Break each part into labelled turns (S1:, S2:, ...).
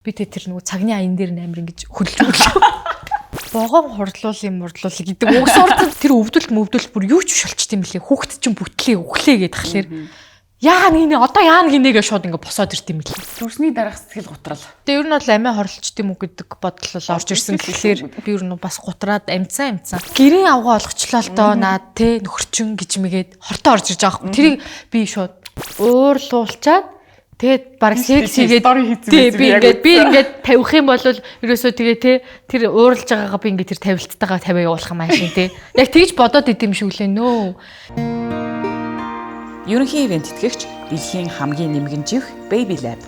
S1: Би тэр нөгөө цагны аян дээр амар ингэж хөдөлж өглөө. Богоон хурлуулын мурдлуул гэдэг үг сурд тэр өвдөлт мөвдөлт бүр юу ч биш болчт юм лээ. Хүүхэд чинь бүтлээ өглөө гэдэг тахлаар яа нэгнэ одоо яа нэгнэ гэж шууд ингэ босоод ирд юм лээ.
S2: Төрсний дараах сэтгэл гутрал.
S1: Тэгээ ер нь бол амиа хорлолчт юм уу гэдэг бодол бол орж ирсэн гэхлээр би ер нь бас гутраад амцсан амцсан. Гэрийн авгаа олгочлоо л доо наад те нөхөрчин гэж мэгээд хортой орж ирж байгаа байхгүй. Тэрийг би шууд уурлуулчаад тэгээд баг секс хийгээд тий би ингээд би ингээд тавих юм бол ерөөсөө тэгээ те тэр ууралж байгаагаа би ингээд тэр тавилттайгаа тавиа явуулах юм аашин те. Яг тэгж бодоод идэм шиг үлээ нөө.
S2: Ерөнхий ивент тэтгэгч дэлхийн хамгийн нэмгэн живх Baby Lab.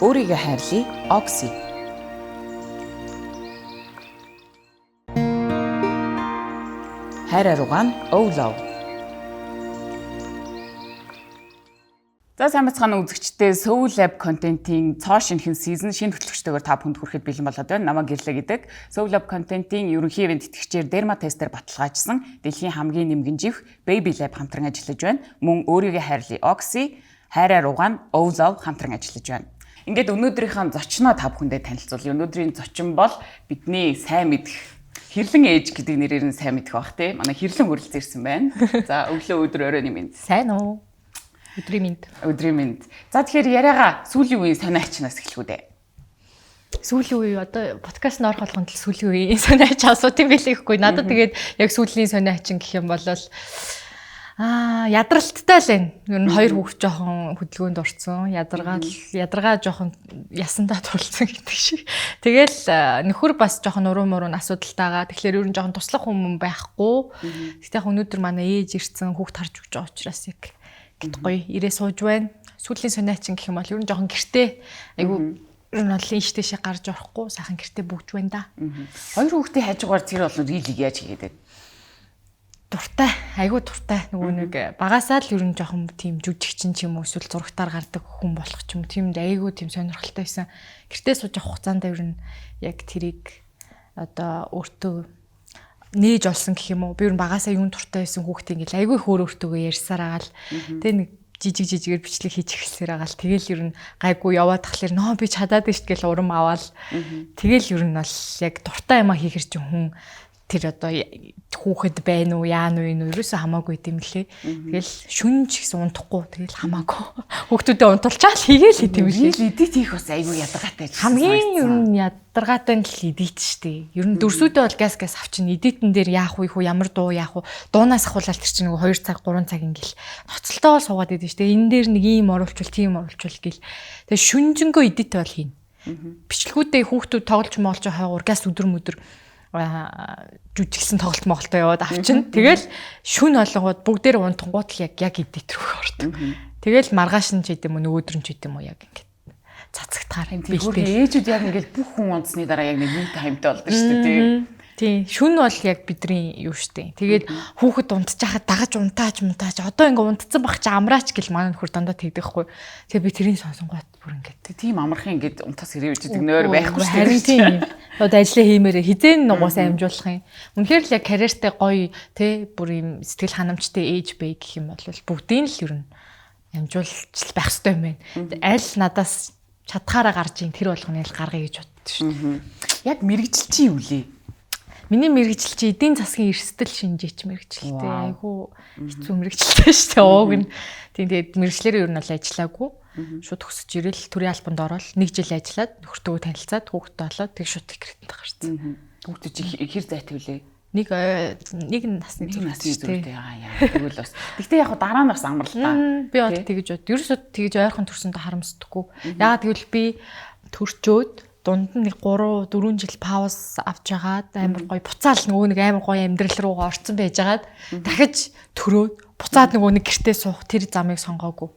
S2: Өөрийгөө хайрлая Oxy. Хайр аругаан Oh Love. За сайн байцгаана үзэгчдээ Soul Lab контентын цоо шинэхэн season шинэ хөтлөгчтэйгээр та бүхэнд хүрэхэд бэлэн болоод байна. Намайг Гэрлээ гэдэг. Soul Lab контентын ерөнхий ивент тэтгэгчээр Derma Tester баталгаажсан дэлхийн хамгийн нэмгэн живх Baby Lab хамтран ажиллаж байна. Мөн өөрийгөө хайрлая Oxy, хайраар угаан Oh Love хамтран ажиллаж байна. Ингээд өнөөдрийнхөө зочноо та бүхэндээ танилцуулъя. Өнөөдрийн зочин бол бидний сайн мэдэх Хэрлэн ээж гэдэг нэрээр нь сайн мэдэх бах тий. Манай Хэрлэн хүрэлцэн ирсэн байна. За өглөө өдөр оройн мэнд.
S1: Сайн уу? Өдрийн мэнд.
S2: Өдрийн мэнд. За тэгэхээр яриагаа сүүлийн үеийн сонио ачнаас эхлэх үү дээ.
S1: Сүүлийн үе одоо подкаст нь орох болгонд л сүүлийн үеийн сонио ач асууд юм билээ гэхгүй. Надад тэгээд яг сүүлийн сонио ачин гэх юм бол ядралттай л байна. Ер нь хоёр хүүхд жоохон хөдөлгөөнд орцсон. Ядаргаа жоохон ясандаа тулцсан гэдэг шиг. Тэгэл нөхөр бас жоохон уруу муруу асуудалтайгаа. Тэгэхээр ер нь жоохон туслах хүмүүс байхгүй. Тэгтээ яг өнөөдөр манай ээж ирсэн хүүхд харж өгч байгаа учраас яг гэт гоё ирээ сууж байна. Сүүлийн сониачин гэх юм бол ер нь жоохон гэртээ айгу ер нь бол ийш тийшээ гарч орохгүй сайхан гэртээ бүгж байна да.
S2: Хоёр хүүхдийн хажуугаар тэр олон рийлийг яаж хийгээд байна?
S1: Дуртай, айгу дуртай. Нөгөө нэг багасаа л ер нь жоохон тийм жүжигчин ч юм уу эсвэл зурагтаар гардаг хүн болох ч юм уу тиймд айгу тийм сонирхолтой байсан. Гэртээ сууж авах хугацаанд ер нь яг тэрийг одоо өөртөө нээж олсон гэх юм уу. Би ер нь багасаа юун дуртай байсан хүүхдээ ингээл айгүй хөөр өөртөөгөө ярьсаар агаал. Тэгээ нэг жижиг жижигээр бичлэг хийж эхэлсээр агаал. Тэгэл ер нь гайгүй яваад тахлаар нөө би чадаад шүү гэл урам аваал. Тэгэл ер нь бол яг дуртай юмаа хийхэр чинь хүн тэр одоо хүүхэд байна уу яана уу энэ ерөөсөө хамаагүй юм лээ. Тэгэл шүн ч гэсэн унтахгүй тэгэл хамаагүй. Хүүхдүүдэд унтуулчаал хийгээл хэт юм лээ.
S2: Эдит хийх бас айгүй ядаргаатай.
S1: Хамгийн ер нь ядаргаатай нь л эдит штэ. Ер нь дөрсүүдээ бол газ газ авчин эдитэн дээр яах вэ хүү ямар дуу яах вэ? Дуунаас ахуулаад тэр чинь нөгөө 2 цаг 3 цаг ингээл ноцолтойгоо суугаад идэв штэ. Энэ дээр нэг ийм оруулчвал тийм оруулчвал гэл. Тэгээ шүнжэнгөө эдит бол хийнэ. Бичлэгүүдээ хүүхдүүд тоглож моолж хойгуур газ өдөр мөдөр жүжиглсэн тоглолт моголтоо яваад авчин. Тэгэл шүн олонгууд бүгдээр унтангууд л яг эдит рүү ордог. Тэгэл маргааш нь ч гэдэм үү нөгөөдөр нь ч гэдэм үү яг ингээд цацагтахаар
S2: бэлтгэл. Ээжүүд яг ингээд бүх хүн унтсны дараа яг нэг me time-тай болдог шүү дээ тий.
S1: Тийм, шүн бол яг бидний юу штэ. Тэгээд хүүхэд унтчихахад дагаж унтаач мунтаач одоо ингээ унтцсан баг чи амраач гэл манай нөхөр дандаа тэгдэг хгүй. Тэгээ би тэрийг сонсонгууд бүр ингээд
S2: тийм амархан ингээд унтаас хэрэг үжидэг нойр байхгүй
S1: штэ. Харин тийм. Одоо ажиллаа хиймээрээ хизээн нугаас амжуулах юм. Үнэхээр л яг карьертай гоё те бүр юм сэтгэл ханамжтай ээж бэй гэх юм бол бүгдийг л ер нь амжуулж байх хэрэгтэй юм байна. Аль надаас чадхаараа гарч ийн тэр болгоныг л гаргая гэж боддоо шүү
S2: дээ. Яг мэрэгжил чи юу лээ?
S1: Миний мэрэгжил чи эдийн засгийн эрсдэл шинжээч мэрэгжилтэй. Айгу хэцүү мэрэгжилтэй шүү дээ. Ууг нь. Тийм тэгээд мэрэгчлэрээ ер нь бол ажиллаагүй. Шууд төгсөж ирэл төрийн албанд ороод нэг жил ажиллаад нөхөртөө танилцаад хүүхдтэй болоод тэг шууд декретэнд гарсан.
S2: Хүүхдээ чи хэр зайтай вүлээ?
S1: Нэг насны
S2: зүрхтэй. Аа яа. Тэгвэл бас. Тэгтээ яг дараа нь бас амар л та.
S1: Би бол тэгэж бод. Ерөөсөө тэгэж ойрхон төрсөндөө харамсдаггүй. Яагаад гэвэл би төрчөөд дунд нь нэг 3 4 жил пауз авч агаад амар гоё буцаал нөгөө нэг амар гоё амьдрал руугаа орцсон байжгаад дахиж төрөөд буцаад нөгөө нэг гэртээ суух тэр замыг сонгоогүй.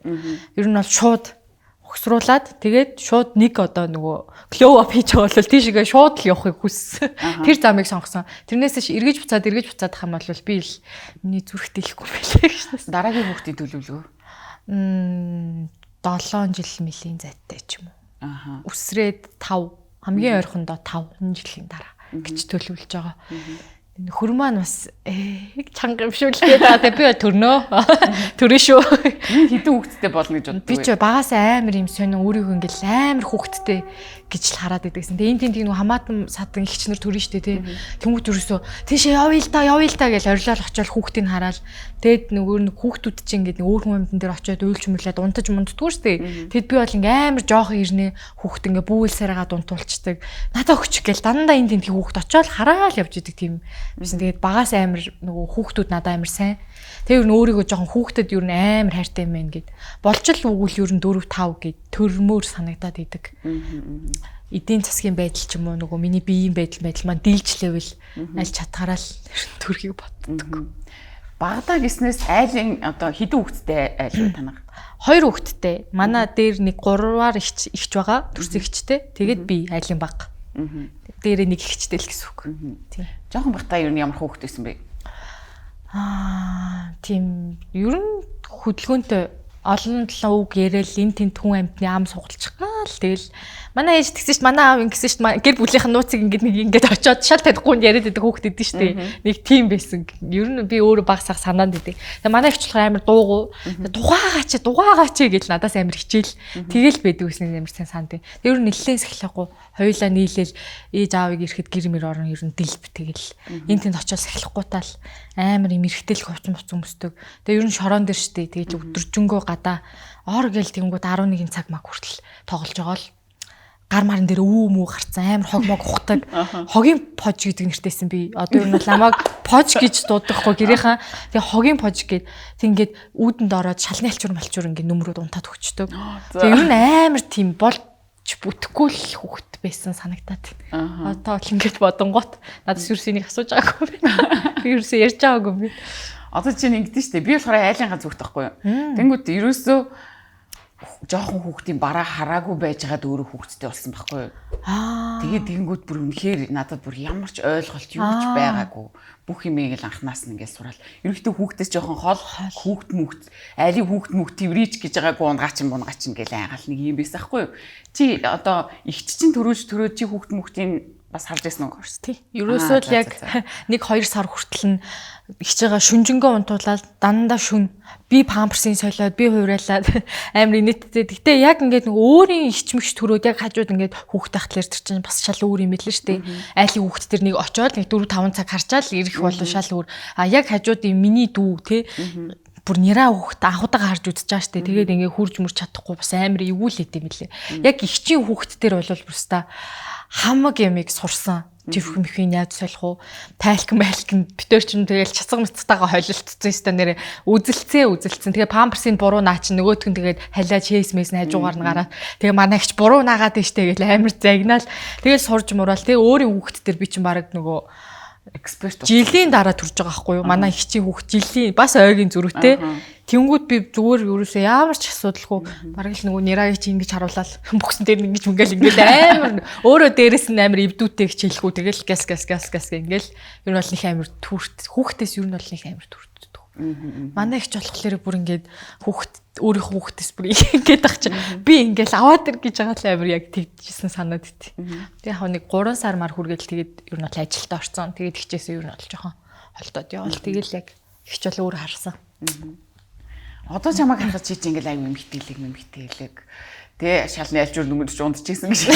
S1: Ер нь бол шууд угсруулад тэгээд шууд нэг одоо нөгөө glow up хийж байгаа бол тийшээгээ шууд л явахыг хүссэн. Тэр замыг сонгосон. Тэрнээс эргэж буцаад ах юм бол би л миний зүрх дийлэхгүй байлээ гэж.
S2: Дараагийн хүүхдийн төлөвлөгөө
S1: 7 жил мөлийн зайтай ч юм уу. Аха. Үсрээд 5 хамгийн ойрхондоо 5 жилийн дараа гэж төлөвлөж байгаа. Нөхөр маань бас чанга юм шүү л гэдэг. Тэгээ би төрнөө. Төрөн шүү.
S2: Хэдэн хүүхэдтэй болно гэж боддог.
S1: Би ч багасаа амар юм сонин өөрийгөө ингээл амар хүүхэдтэй гэж л хараад байдагсэн. Тэгээ энэ тийм нэг хамаатан садан эгч нар төрөн штэ тий. Тэнгүүт ерөөсөө тийшээ явъя л та явъя л та гэж орилол очиод хүүхдийг хараал. Тэгэд нөгөө нэг хүүхдүүд чинь ингээд нэг өөр хүн амьтан дээр очиод уйлж мөрлээд унтаж мунддгүй штэ. Тэгэд би бол ингээ амар жоохон ирнэ хүүхд ингээ бүүл сарайгаа дунтуулцдаг. Надаа өгч гээл дандаа энэ тентгийн хүүхд очиод хараал явж идэг тийм байсан. Тэгээд багаас амар нөгөө хүүхдүүд надаа амар сайн. Тэгээ ер нь өөрийгөө жоохон хүүхдэд ер нь амар хайртай юм байна гэд. Болж л үгүүл ер нь 4 5 гэд төрмөр санагдаад идэг. Эдийн засгийн байдал ч юм уу нөгөө миний биеийн байдал маань дийлжлээвэл аль чадхаараа л төрхийг боддог.
S2: Багадаа гиснээс айлын одоо хэдэн хүүхэдтэй айл вэ танах?
S1: 2 хүүхэдтэй. Манай дээр нэг 3-аар эгч байгаа. Төрсөн эгчтэй. Тэгээд би айлын баг. Дээрээ нэг эгчтэй л гэсэн үг.
S2: Тийм. Жохон багтаа ер нь ямар хүүхэд байсан бэ?
S1: Тийм ер нь хөдөлгөөнтэй олон талан үг яриад энэ тэнд хүн амьтны ам сугалчих гал. Тэгэл манай ээж тэгсэн шүү дээ, манай аав ингэсэн шүү дээ, гэр бүлийнх нь нууцыг ингээд нэг ингээд очиод шал танихгүй яриад байдаг хүүхэд идэв шүү дээ. Нэг тийм байсан. Ер нь би өөрөө баг сах санаанд идэв. Тэгээ манай эгч болохоор амар дуугу. Дугаагаач гэж надаас амар хичээл. Тэгэл байдаг гэсэн амар сайн санд. Тэр ер нь нэлээд сахилахгүй хоёулаа нийлээл ээж аавыг ирэхэд гэр мэр орон ер нь дэлб тэгэл энэ тэнд очиод сахилахгүй тал амар юм эргэтэл хувцсан буцсан өмсдөг. Тэгээ ер нь шорон дээр штэ. Тэгээд өдөржингөө гадаа ор гэл тэнгууд 11 цаг маг хүртэл тоглож байгаа л гар маран дээр өвөө мүү гарцсан амар хог мог ухдаг. Хогийн пож гэдэг нэртэйсэн би. Одоо ер нь бол намайг пож гэж дуудахгүй гэрийнхаа. Тэгээ хогийн пож гээд тэг ингээд үүдэнд ороод шалны алчуур малчуур ингээд нүмрүүд унтаад өгчдөг. Тэгээ ер нь амар тийм болж бүтэхгүй л хүүхэд байсан санагдаад. Одоо л ингээд бодонгот надад ерөөс энийг асууж байгаагүй байна. Би ерөөсөө ярьж байгаагүй юм би.
S2: Одоо чинь ингэдэж штэ. Би болохоор айлын ганц хүүхэд байхгүй юу. Тэнгүүт ерөөсөө жоохон хүүхдийн бараа хараагүй байжгаад өөрөө хүүхэдтэй болсон байхгүй юу. Тэгээд тэгэнгүүт бүр үнэхээр надад бүр ямар ч ойлголт юу ч байгаагүй. Бүх юмыг л анханаас нь ингээд сураал. Ерөнхийдөө хүүхдээс жоохон хол хүүхд мүхт айлын хүүхд мүхт тэрвэрич гэж байгаагүй унгаачин бунгаачин гэл айгаал нэг юм байсан байхгүй юу. Чи одоо эгч чинь төрөөж төрөө чи хүүхд мүхтийн бас харж байсан уу?
S1: Тий. Ерөөсөө л яг 1-2 сар хүртэл нь эгч байгаа шүнжэнгөө унтуулаад дандаа шүн би памперсын солиод би хувраалаад амар инээдтэй. Гэтэ яг ингээд нэг өөрийн эгч мэгч төрөөд яг хажууд ингээд хүүхд тахтлаар тэр чинь бас шал өөр юм билээ шүү дээ. Айлын хүүхд тэр нэг очиод нэг 4-5 цаг харчаал ирэх болов шал өөр. А яг хажууд юм миний дүү те бүр нэраа хүүхд анхудаага харж үзэж байгаа штэ. Тэгээд ингээ хурж мөрч чадахгүй бас амар эвгүүлээд юм билээ. Яг эгчийн хүүхд тэр бол бүрста хамаг ямыг сурсан. Тэрх мэхийг яаж солих уу? Тайлк майлк битэр чинь тэгэл чацаг мацтайгаа холилдсон өстой нэрэ үзэлцээ. Тэгээ памперсын буруу наа чинь нөгөөтг нь тэгээд халиа чэйс мэс нь хажуугаар нь гараад тэгээ манай эгч буруу наагаад тийштэй гэл амар загнаал. Тэгэл сурж мураал. Тэгээ өөрийн хүүхд төр би чинь баг нөгөө
S2: эксперт
S1: жилийн дараа төрж байгаа байхгүй юу? Манай эгчийн хүүхд жилийн бас ойгийн зөрүүтэй. Тэнгүүд би зүгээр ерөөсөө ямар ч асуудалгүй бараг л нөгөө нэраг чи ингэж харуулаад бүхсэн дээр ингэж мөнгөл ингээл амар өөрөө дээрээс нь амар эвдүүтэй хичээлэхгүй тэгэл газ газ газ газ ингээл ер нь бол нэг амар түрт хүүхдээс ер нь бол нэг амар түртдэг. Манай эгч болохоор бүр ингээд хүүхд өөрийнхөө хүүхдээс бүр ингээд ах чи би ингээл аваад ир гэж байгаа л амар яг тэгжсэн санаад ит. Тэгээ яг нэг 3 сар мар хүргээл тэгээд ер нь бол ажилдаа орсон. Тэгээд хичээсээ ер нь бол жоохон холдоод яваал. Тэгэл яг эгч бол өөр харсан.
S2: Одоо чамайг харахад чи чинь ингээл аюу эмхтэлэг тэ шалны альчуур нүгэнд ч унтчихсан гэж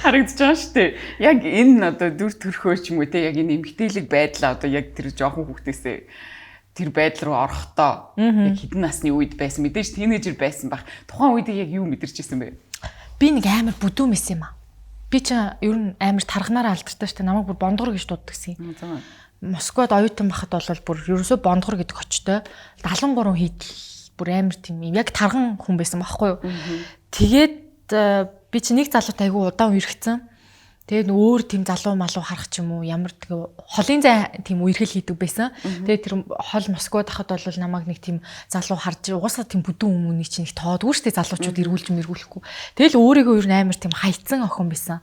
S2: харагдаж байгаа шүү дээ. Яг энэ одоо дүр төрхөө ч юм уу тэ яг энэ эмхтэлэг байдлаа одоо яг тэр жоохон хүүхдээсээ тэр байдал руу орохдоо яг хэдэн насны үед байсан мэдээж тинейжер байсан байх. Тухайн үед яг юу мэдэрч ирсэн бэ?
S1: Би нэг амар бүдүүн байсан юм аа. Би ч ер нь амар тарханаараа алдартай шүү дээ. Намайг бүр бондгор гэж дууддаг юм. Москвад оюутан байхад бол бүр ерөөсөө бондгор гэдэг очтой 73 хийдэл бүр амар тийм юм яг тарган хүн байсан байхгүй юу. Тэгээд би чи нэг залуутай айгүй удаан үерхсэн. Тэгээд өөр тийм залуу малуу харах ч юм уу ямар тэгээ холын зай тийм үерхэл хийдэг байсан. Тэгээд тэр хол Москвад ахад бол намайг нэг тийм залуу харж угаасаа тийм бүдүүн хүмүүний чинь их тоодгүй шүү дээ залуучууд эргүүлж мэргүүлэхгүй. Тэгэл өөрийгөө ер нь амар тийм хайцсан охин байсан.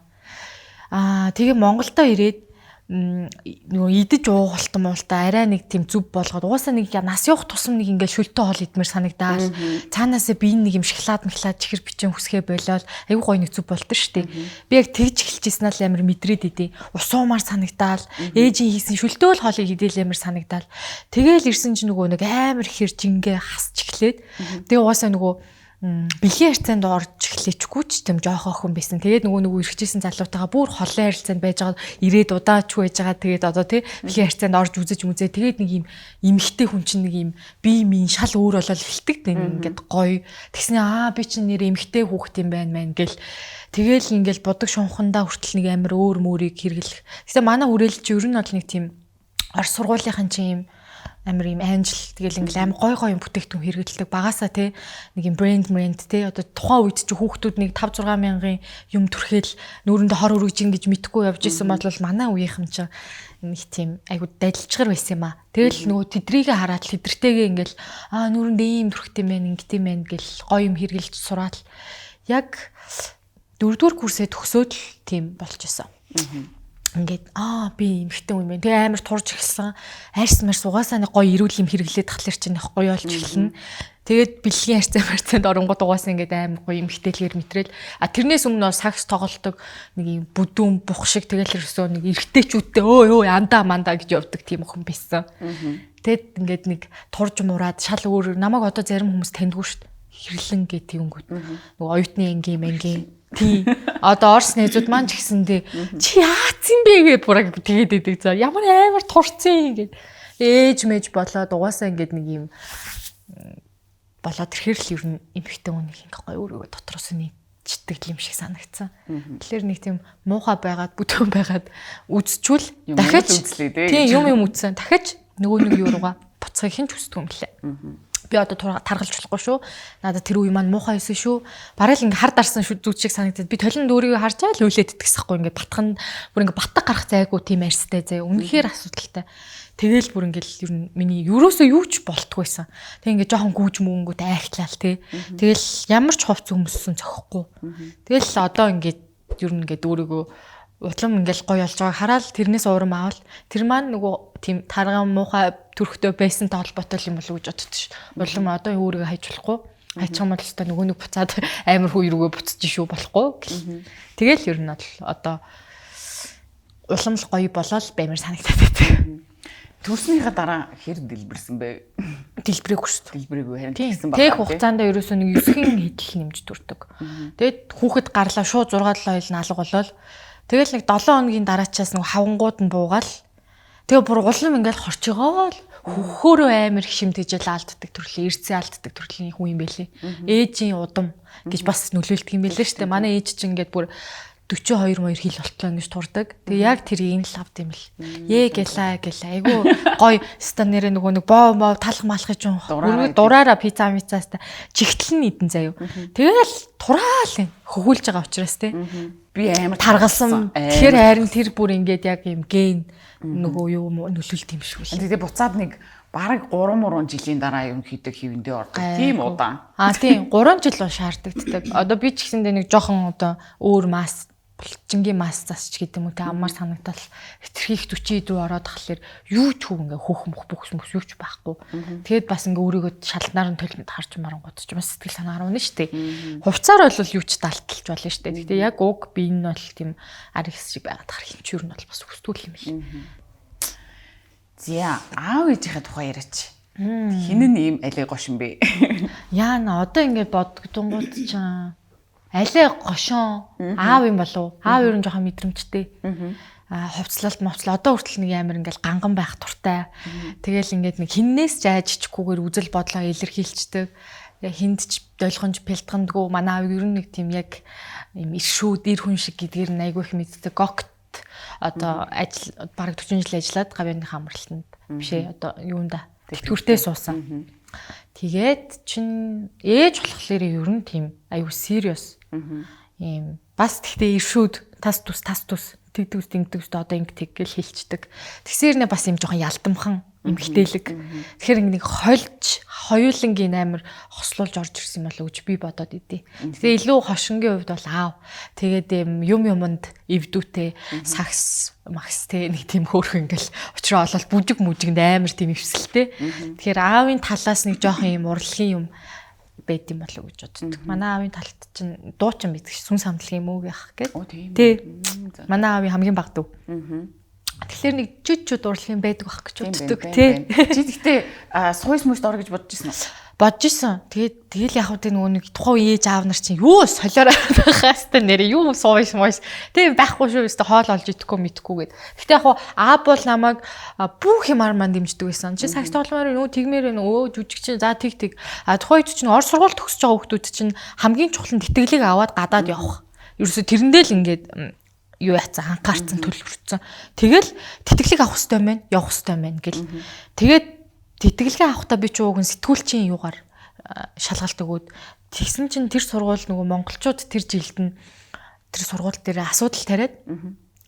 S1: Аа тэгээ Монголдо ирээд Нөгөө идэж уугалтан муулта арай нэг тийм зүв болгоод угаасаа нэг нас явах тусам нэг ингээл шөлтөө хоол идмээр санагдаал. Цаанаасаа би нэг юм шоколад махлаад чихэр бичин хүсгээ болоод айгүй гоё нэг зүв болдог шүү дээ. Би яг тэгж эхэлж ирсэн л амар мэдрээд идэв. Ус уумар санагдаал. Ээжийн хийсэн шөлтөө л хоолыг идэл амар санагдаал. Тэгэл ирсэн чинь нөгөө нэг амар хэр жингээ хасч эхлээд. Тэгээ угаасаа нөгөө бэлгийн харьцаанд орж эхлэчгүй ч тийм жоох охин байсан. Тэгээд нөгөө ирчихсэн залуутайгаа бүр холын харилцаанд байж байгаа ирээд удаачгүй байж байгаа. Тэгээд одоо тий бэлгийн харьцаанд орж үзэж мүзээ. Тэгээд нэг юм эмэгтэй хүн чинь нэг юм бие минь шал өөр болол эхэлдэг. Ингээд гоё. Тэгснэ аа би чинь нэр эмэгтэй хүүхэд юм байна мэн гэл. Тэгэл ингээл бодог шунхандаа хүртэл нэг амар өөр мөрийг хэрэглэх. Тэгсэн манай хүрээлэл чи ер нь бол нэг тийм Орос сургуулийнхан чинь юм амар юм анжил тэгэл ингээл амар гой гой юм бүтээгдэхүүн хэрэглэдэг багасаа те нэг юм брэнд те одоо тухайн үед чи хүүхдүүд нэг 5 6 мянган юм түрхэл нүүрэндээ хор өргөж ин гэж мэдхгүй явж исэн бол манай үеийнхэн чи нэг тийм айгу дадилчгар байсан юм а. Тэгэл нөгөө тэдрийгээ хараад тэдэртэйгээ ингээл аа нүүрэндээ ийм түрхт юм байна ингэт юм байна гэл гой юм хэрэглэж сураад яг 4-р курсээ төгсөөд л тийм болж исэн. Ингээд аа би эмэгтэй хүн юм байна. Тэгээ амар турж эхэлсэн. Арьс марс угаасаа нэг гоё эрүүл юм хэрэглээд тахлаар чинь нэг гоё болж эхэлнэ. Тэгээд бэлгийн харьцаа марцаанд оронгууд угаасаа ингээд амар гоё эмэгтэйлгээр мэтрэл. А тэрнээс өмнө сакс тоглолдог нэг юм бүдүүн бух шиг тэгэл ерөөсөө нэг эрэгтэйчүүдтэй өө өө андаа мандаа гэж явдаг тийм охин байсан. Тэгэд ингээд нэг турж мураад шал өөр намайг одоо зарим хүмүүс таньдгүй шүү дээ. Хэрлэн гэх тиймгүүд. Нөгөө оюутны ангийн мангийн тий. Одоо Орос найзууд маань ч гэсэндээ чи яатсан бэ гэж бураг тэгээд идэг. За ямар амар турцсан гэд. Ээж мэж болоод угаасаа ингээд нэг юм болоод ирэхэр л ер нь эмэгтэй хүн нэг ингээ гоё өөрийгөө дотроос нь читдэг юм шиг санагдсан. Тэгэхээр нэг тийм муухай байгаад бүтэн байгаад үзчихвэл дахиж үзлээ тий юм юм үзсэн. Дахиж нөгөө нэг юу руугаа буцахыг хэн ч хүсдэг юм лээ. Би одоо таргалж болохгүй шүү. Надад тэр үе маань муухай байсан шүү. Бараг л ингээ хар дарсан шүү зүг шиг санагдаад би толинд өөрийгөө харж байгаа л өөлөөд итгэсэхгүй ингээ батхан бүр ингээ батг гарах зайгүй тийм арьстай заяа. Үнэхээр асуудалтай. Тэгэл бүр ингээл ер нь миний ерөөсөө юу ч болтгүй байсан. Тэг ингээ жоохон гүүж мөнгөт айхтлаа л тий. Тэгэл ямар ч хувц өмссөн цохихгүй. Тэгэл одоо ингээд ер нь ингээд өөрийгөө улам ингээл гоё болж байгааг хараад тэрнээс урам авал тэр маань нөгөө тийм тарган муухай төрхтөө байсантай холбоотой юм болов уу гэж боддоо ш. Улам одоо өөрийгөө хайж болохгүй. Хайчих юм бол өстой нөгөө нэг буцаад амар хүү рүүгээ буцаж шүү болохгүй гэл. Тэгэл ер нь бол одоо улам л гоё болол баймар санагдаад байдаг.
S2: Төрснийхаа дараа хэр дэлбэрсэн бэ?
S1: Дэлбэрээгүй шүү.
S2: Дэлбэрээгүй харин тэгсэн
S1: байна. Тэг хугацаанд ерөөсөө нэг 9-ийн хэдэл нэмж төрдөг. Тэгээд хүүхэд гарлаа шууд 6 7 хил наалга болол. Тэгэл нэг 7 хоногийн дараачаас нэг хавангууд нь буугаал. Тэгээ бүр улам ингээл хорчигоол хөхөөрөө амар их шимтэжэл алддаг төрлийн, эрцээ алддаг төрлийн хүн юм бэлээ. Ээжийн удам гэж бас нөлөөлдөг юм бэлээ шүү дээ. Манай ээж чинь ингээд бүр 42 моёр хил болтлоо ингэж турдаг. Тэгээ яг тэр ийм л авд юм л. Ээ гэлээ гэлээ. Айгу гой ста нэрэ нөгөө нэг боо боо талах малах гэж юм. Дураараа пицца мицаста чигтэл нь идэн заяа. Тэгэл тураал юм. Хөхүүлж байгаа учраас те.
S2: Би амар
S1: таргалсан. Тэгэхээр харин тэр бүр ингээд яг юм ген нөгөө юу нөлөөлт юм шиг
S2: үл. Тэгээ буцаад нэг бараг 3 жилийн дараа ерөнхийдөө хэвэндээ ордог. Тийм удаан.
S1: Аа тийм 3 жил шаардлагатай. Одоо би ч гэсэндээ нэг жоохон одоо өөр мас булчингийн мас зас ч гэдэг юм уу те амар санагдал хэтэрхийх 40 рүү ороод тахлаар юу ч хөв ингээ хөөх мөх бүхс мөхс юу ч байхгүй. Тэгээд бас ингээ өөрийгөө шалнаар нь толинд харж марангууд ч бас сэтгэл санаа гарна шүү дээ. Хувцаар бол юу ч далталж болно шүү дээ. Гэхдээ яг уг би энэ бол тийм ар их шиг байгаад хар хэмчүүр нь бол бас хүсдүүл юм л.
S2: За аав ээжийнхээ тухай яриач. Хин нь ийм алей гошин бэ?
S1: Яана одоо ингээ бодгдонгууд чаа алей гошон аав юм болов. Аав ер нь жоохон мэдрэмжтэй. Аа хувцлалт мовцлал одоо хүртэл нэг амар ингээл ганган байх туртай. Тэгэл ингээд нэг хиннээс ч айж ичихгүйгээр үзэл бодлоо илэрхийлцдэг. Хинд ч долгонж пэлтгандгүй. Манай аав ер нь нэг тийм яг юм иршүүд ир хүн шиг гэдгээр нь айгүй их мэддэг. Гогт одоо ажил бараг 40 жил ажиллаад гавьяаныхаа амралтанд биш одоо юунда тэтгэвртээ суусан. Тэгээд чин ээж болохоор ер нь тийм аюу serious. Ийм бас тэгтээ иршүүд тас тус тэгдэг тэгдэг одоо ингэ тэг гэл хэлцдэг. Тэгсээр нэ бас юм жоохон ялдамхан. Эмхтэлэг. Тэгэхээр нэг хольж хоёулангийн амар хослуулж орж ирсэн болов гэж би бодоод идэв. Тэгээ илүү хошингийн хувьд бол аав. Тэгээд юм юмд эвдүүтэй сакс макс те нэг тийм хөөрхөн ингээл учраа олол бүжиг мүжигэнд амар тийм эвсэлтэй. Тэгэхээр аавын талаас нэг жоохон юм урлагийн юм байд юм болов гэж боддог. Манай аавын талд чинь дуучин байдаг ш. Сүн самдлагын мөг яах гээд. Тий. Манай аавын хамгийн бага дүү. Тэгэхээр нэг чүт чүт урлагийн байдаг байх гэж боддог тий.
S2: Чи тэгтээ сууйс мөст ор гэж бодож ирсэн үү?
S1: Бодож исэн. Тэгээд тэгэл яг үгүй нөгөө нэг тухайн ээж аав нар чинь юу солиороо байхаас та нэрээ юу сууйс мойс. Тэгээ байхгүй шүү өстө хоол олж идэхгүй мэдхгүй гэд. Гэтэ яг аав бол намайг бүх юмар манд дэмждэг байсан. Чи сагс тогломоор нөө тэгмээр нөө өө жүжиг чинь за тэг тэг. А тухайн үед чинь ор сургууль төгсөж байгаа хүмүүс чинь хамгийн чухал нь тэтгэлэг аваад гадаад явах. Ерөөсө тэрэндээ л ингээд юу яцсан анхаарцсан төлөвлөсөн. Тэгэл тэтгэлэг авах хэрэгтэй байна, явах хэрэгтэй байна гэл. Тэгээд тэтгэлгээ авахдаа би ч ууг нь сэтгүүлчийн юугаар шалгалт өгөөд тэгсэн чинь тэр сургууль нөгөө монголчууд тэр жилд нь тэр сургууль дээр асуудал тариад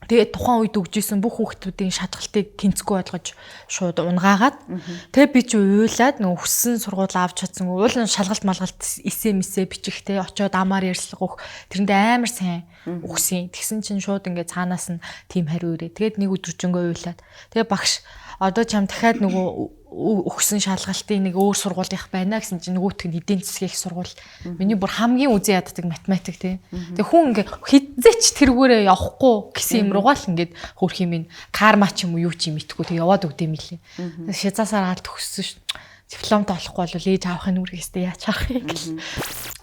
S1: тэгээд тухайн үед өгжсэн бүх хүүхдүүдийн шалгалтыг тэнцэхгүй болгож шууд унгаагаад тэгээд би чи уйлаад нөгөө хүссэн сургууль авч чадсангүй уул нь шалгалт малгалт эсэ мисэ бичих те очиод амаар ярьслах өөх тэрэндээ амар сайн өгсөн. Тэгсэн чинь шууд ингээд цаанаас нь тийм хариу ирээ. Тэгээд нэг өдөржингөө уйлаад тэгээд багш одоо чам дахиад нөгөө өгсөн шалгалтын нэг өөр сургуулийнх байна гэсэн чинь нөгөөх нь эдийн засгийн их сургууль. Миний бүр хамгийн үзэн яддаг математик тий. Тэгээ хүн ингээ хизээч тэргүүрээ явахгүй гэсэн юм руугаа л ингээд хөрх юм ин карма ч юм уу юу ч юм итгүй тэг яваад өгд юм лээ. Шизаасаар гал төгссөн ш. Дипломтой болохгүй бол ээж авахын нүргээстэй яаж авах юм гэл.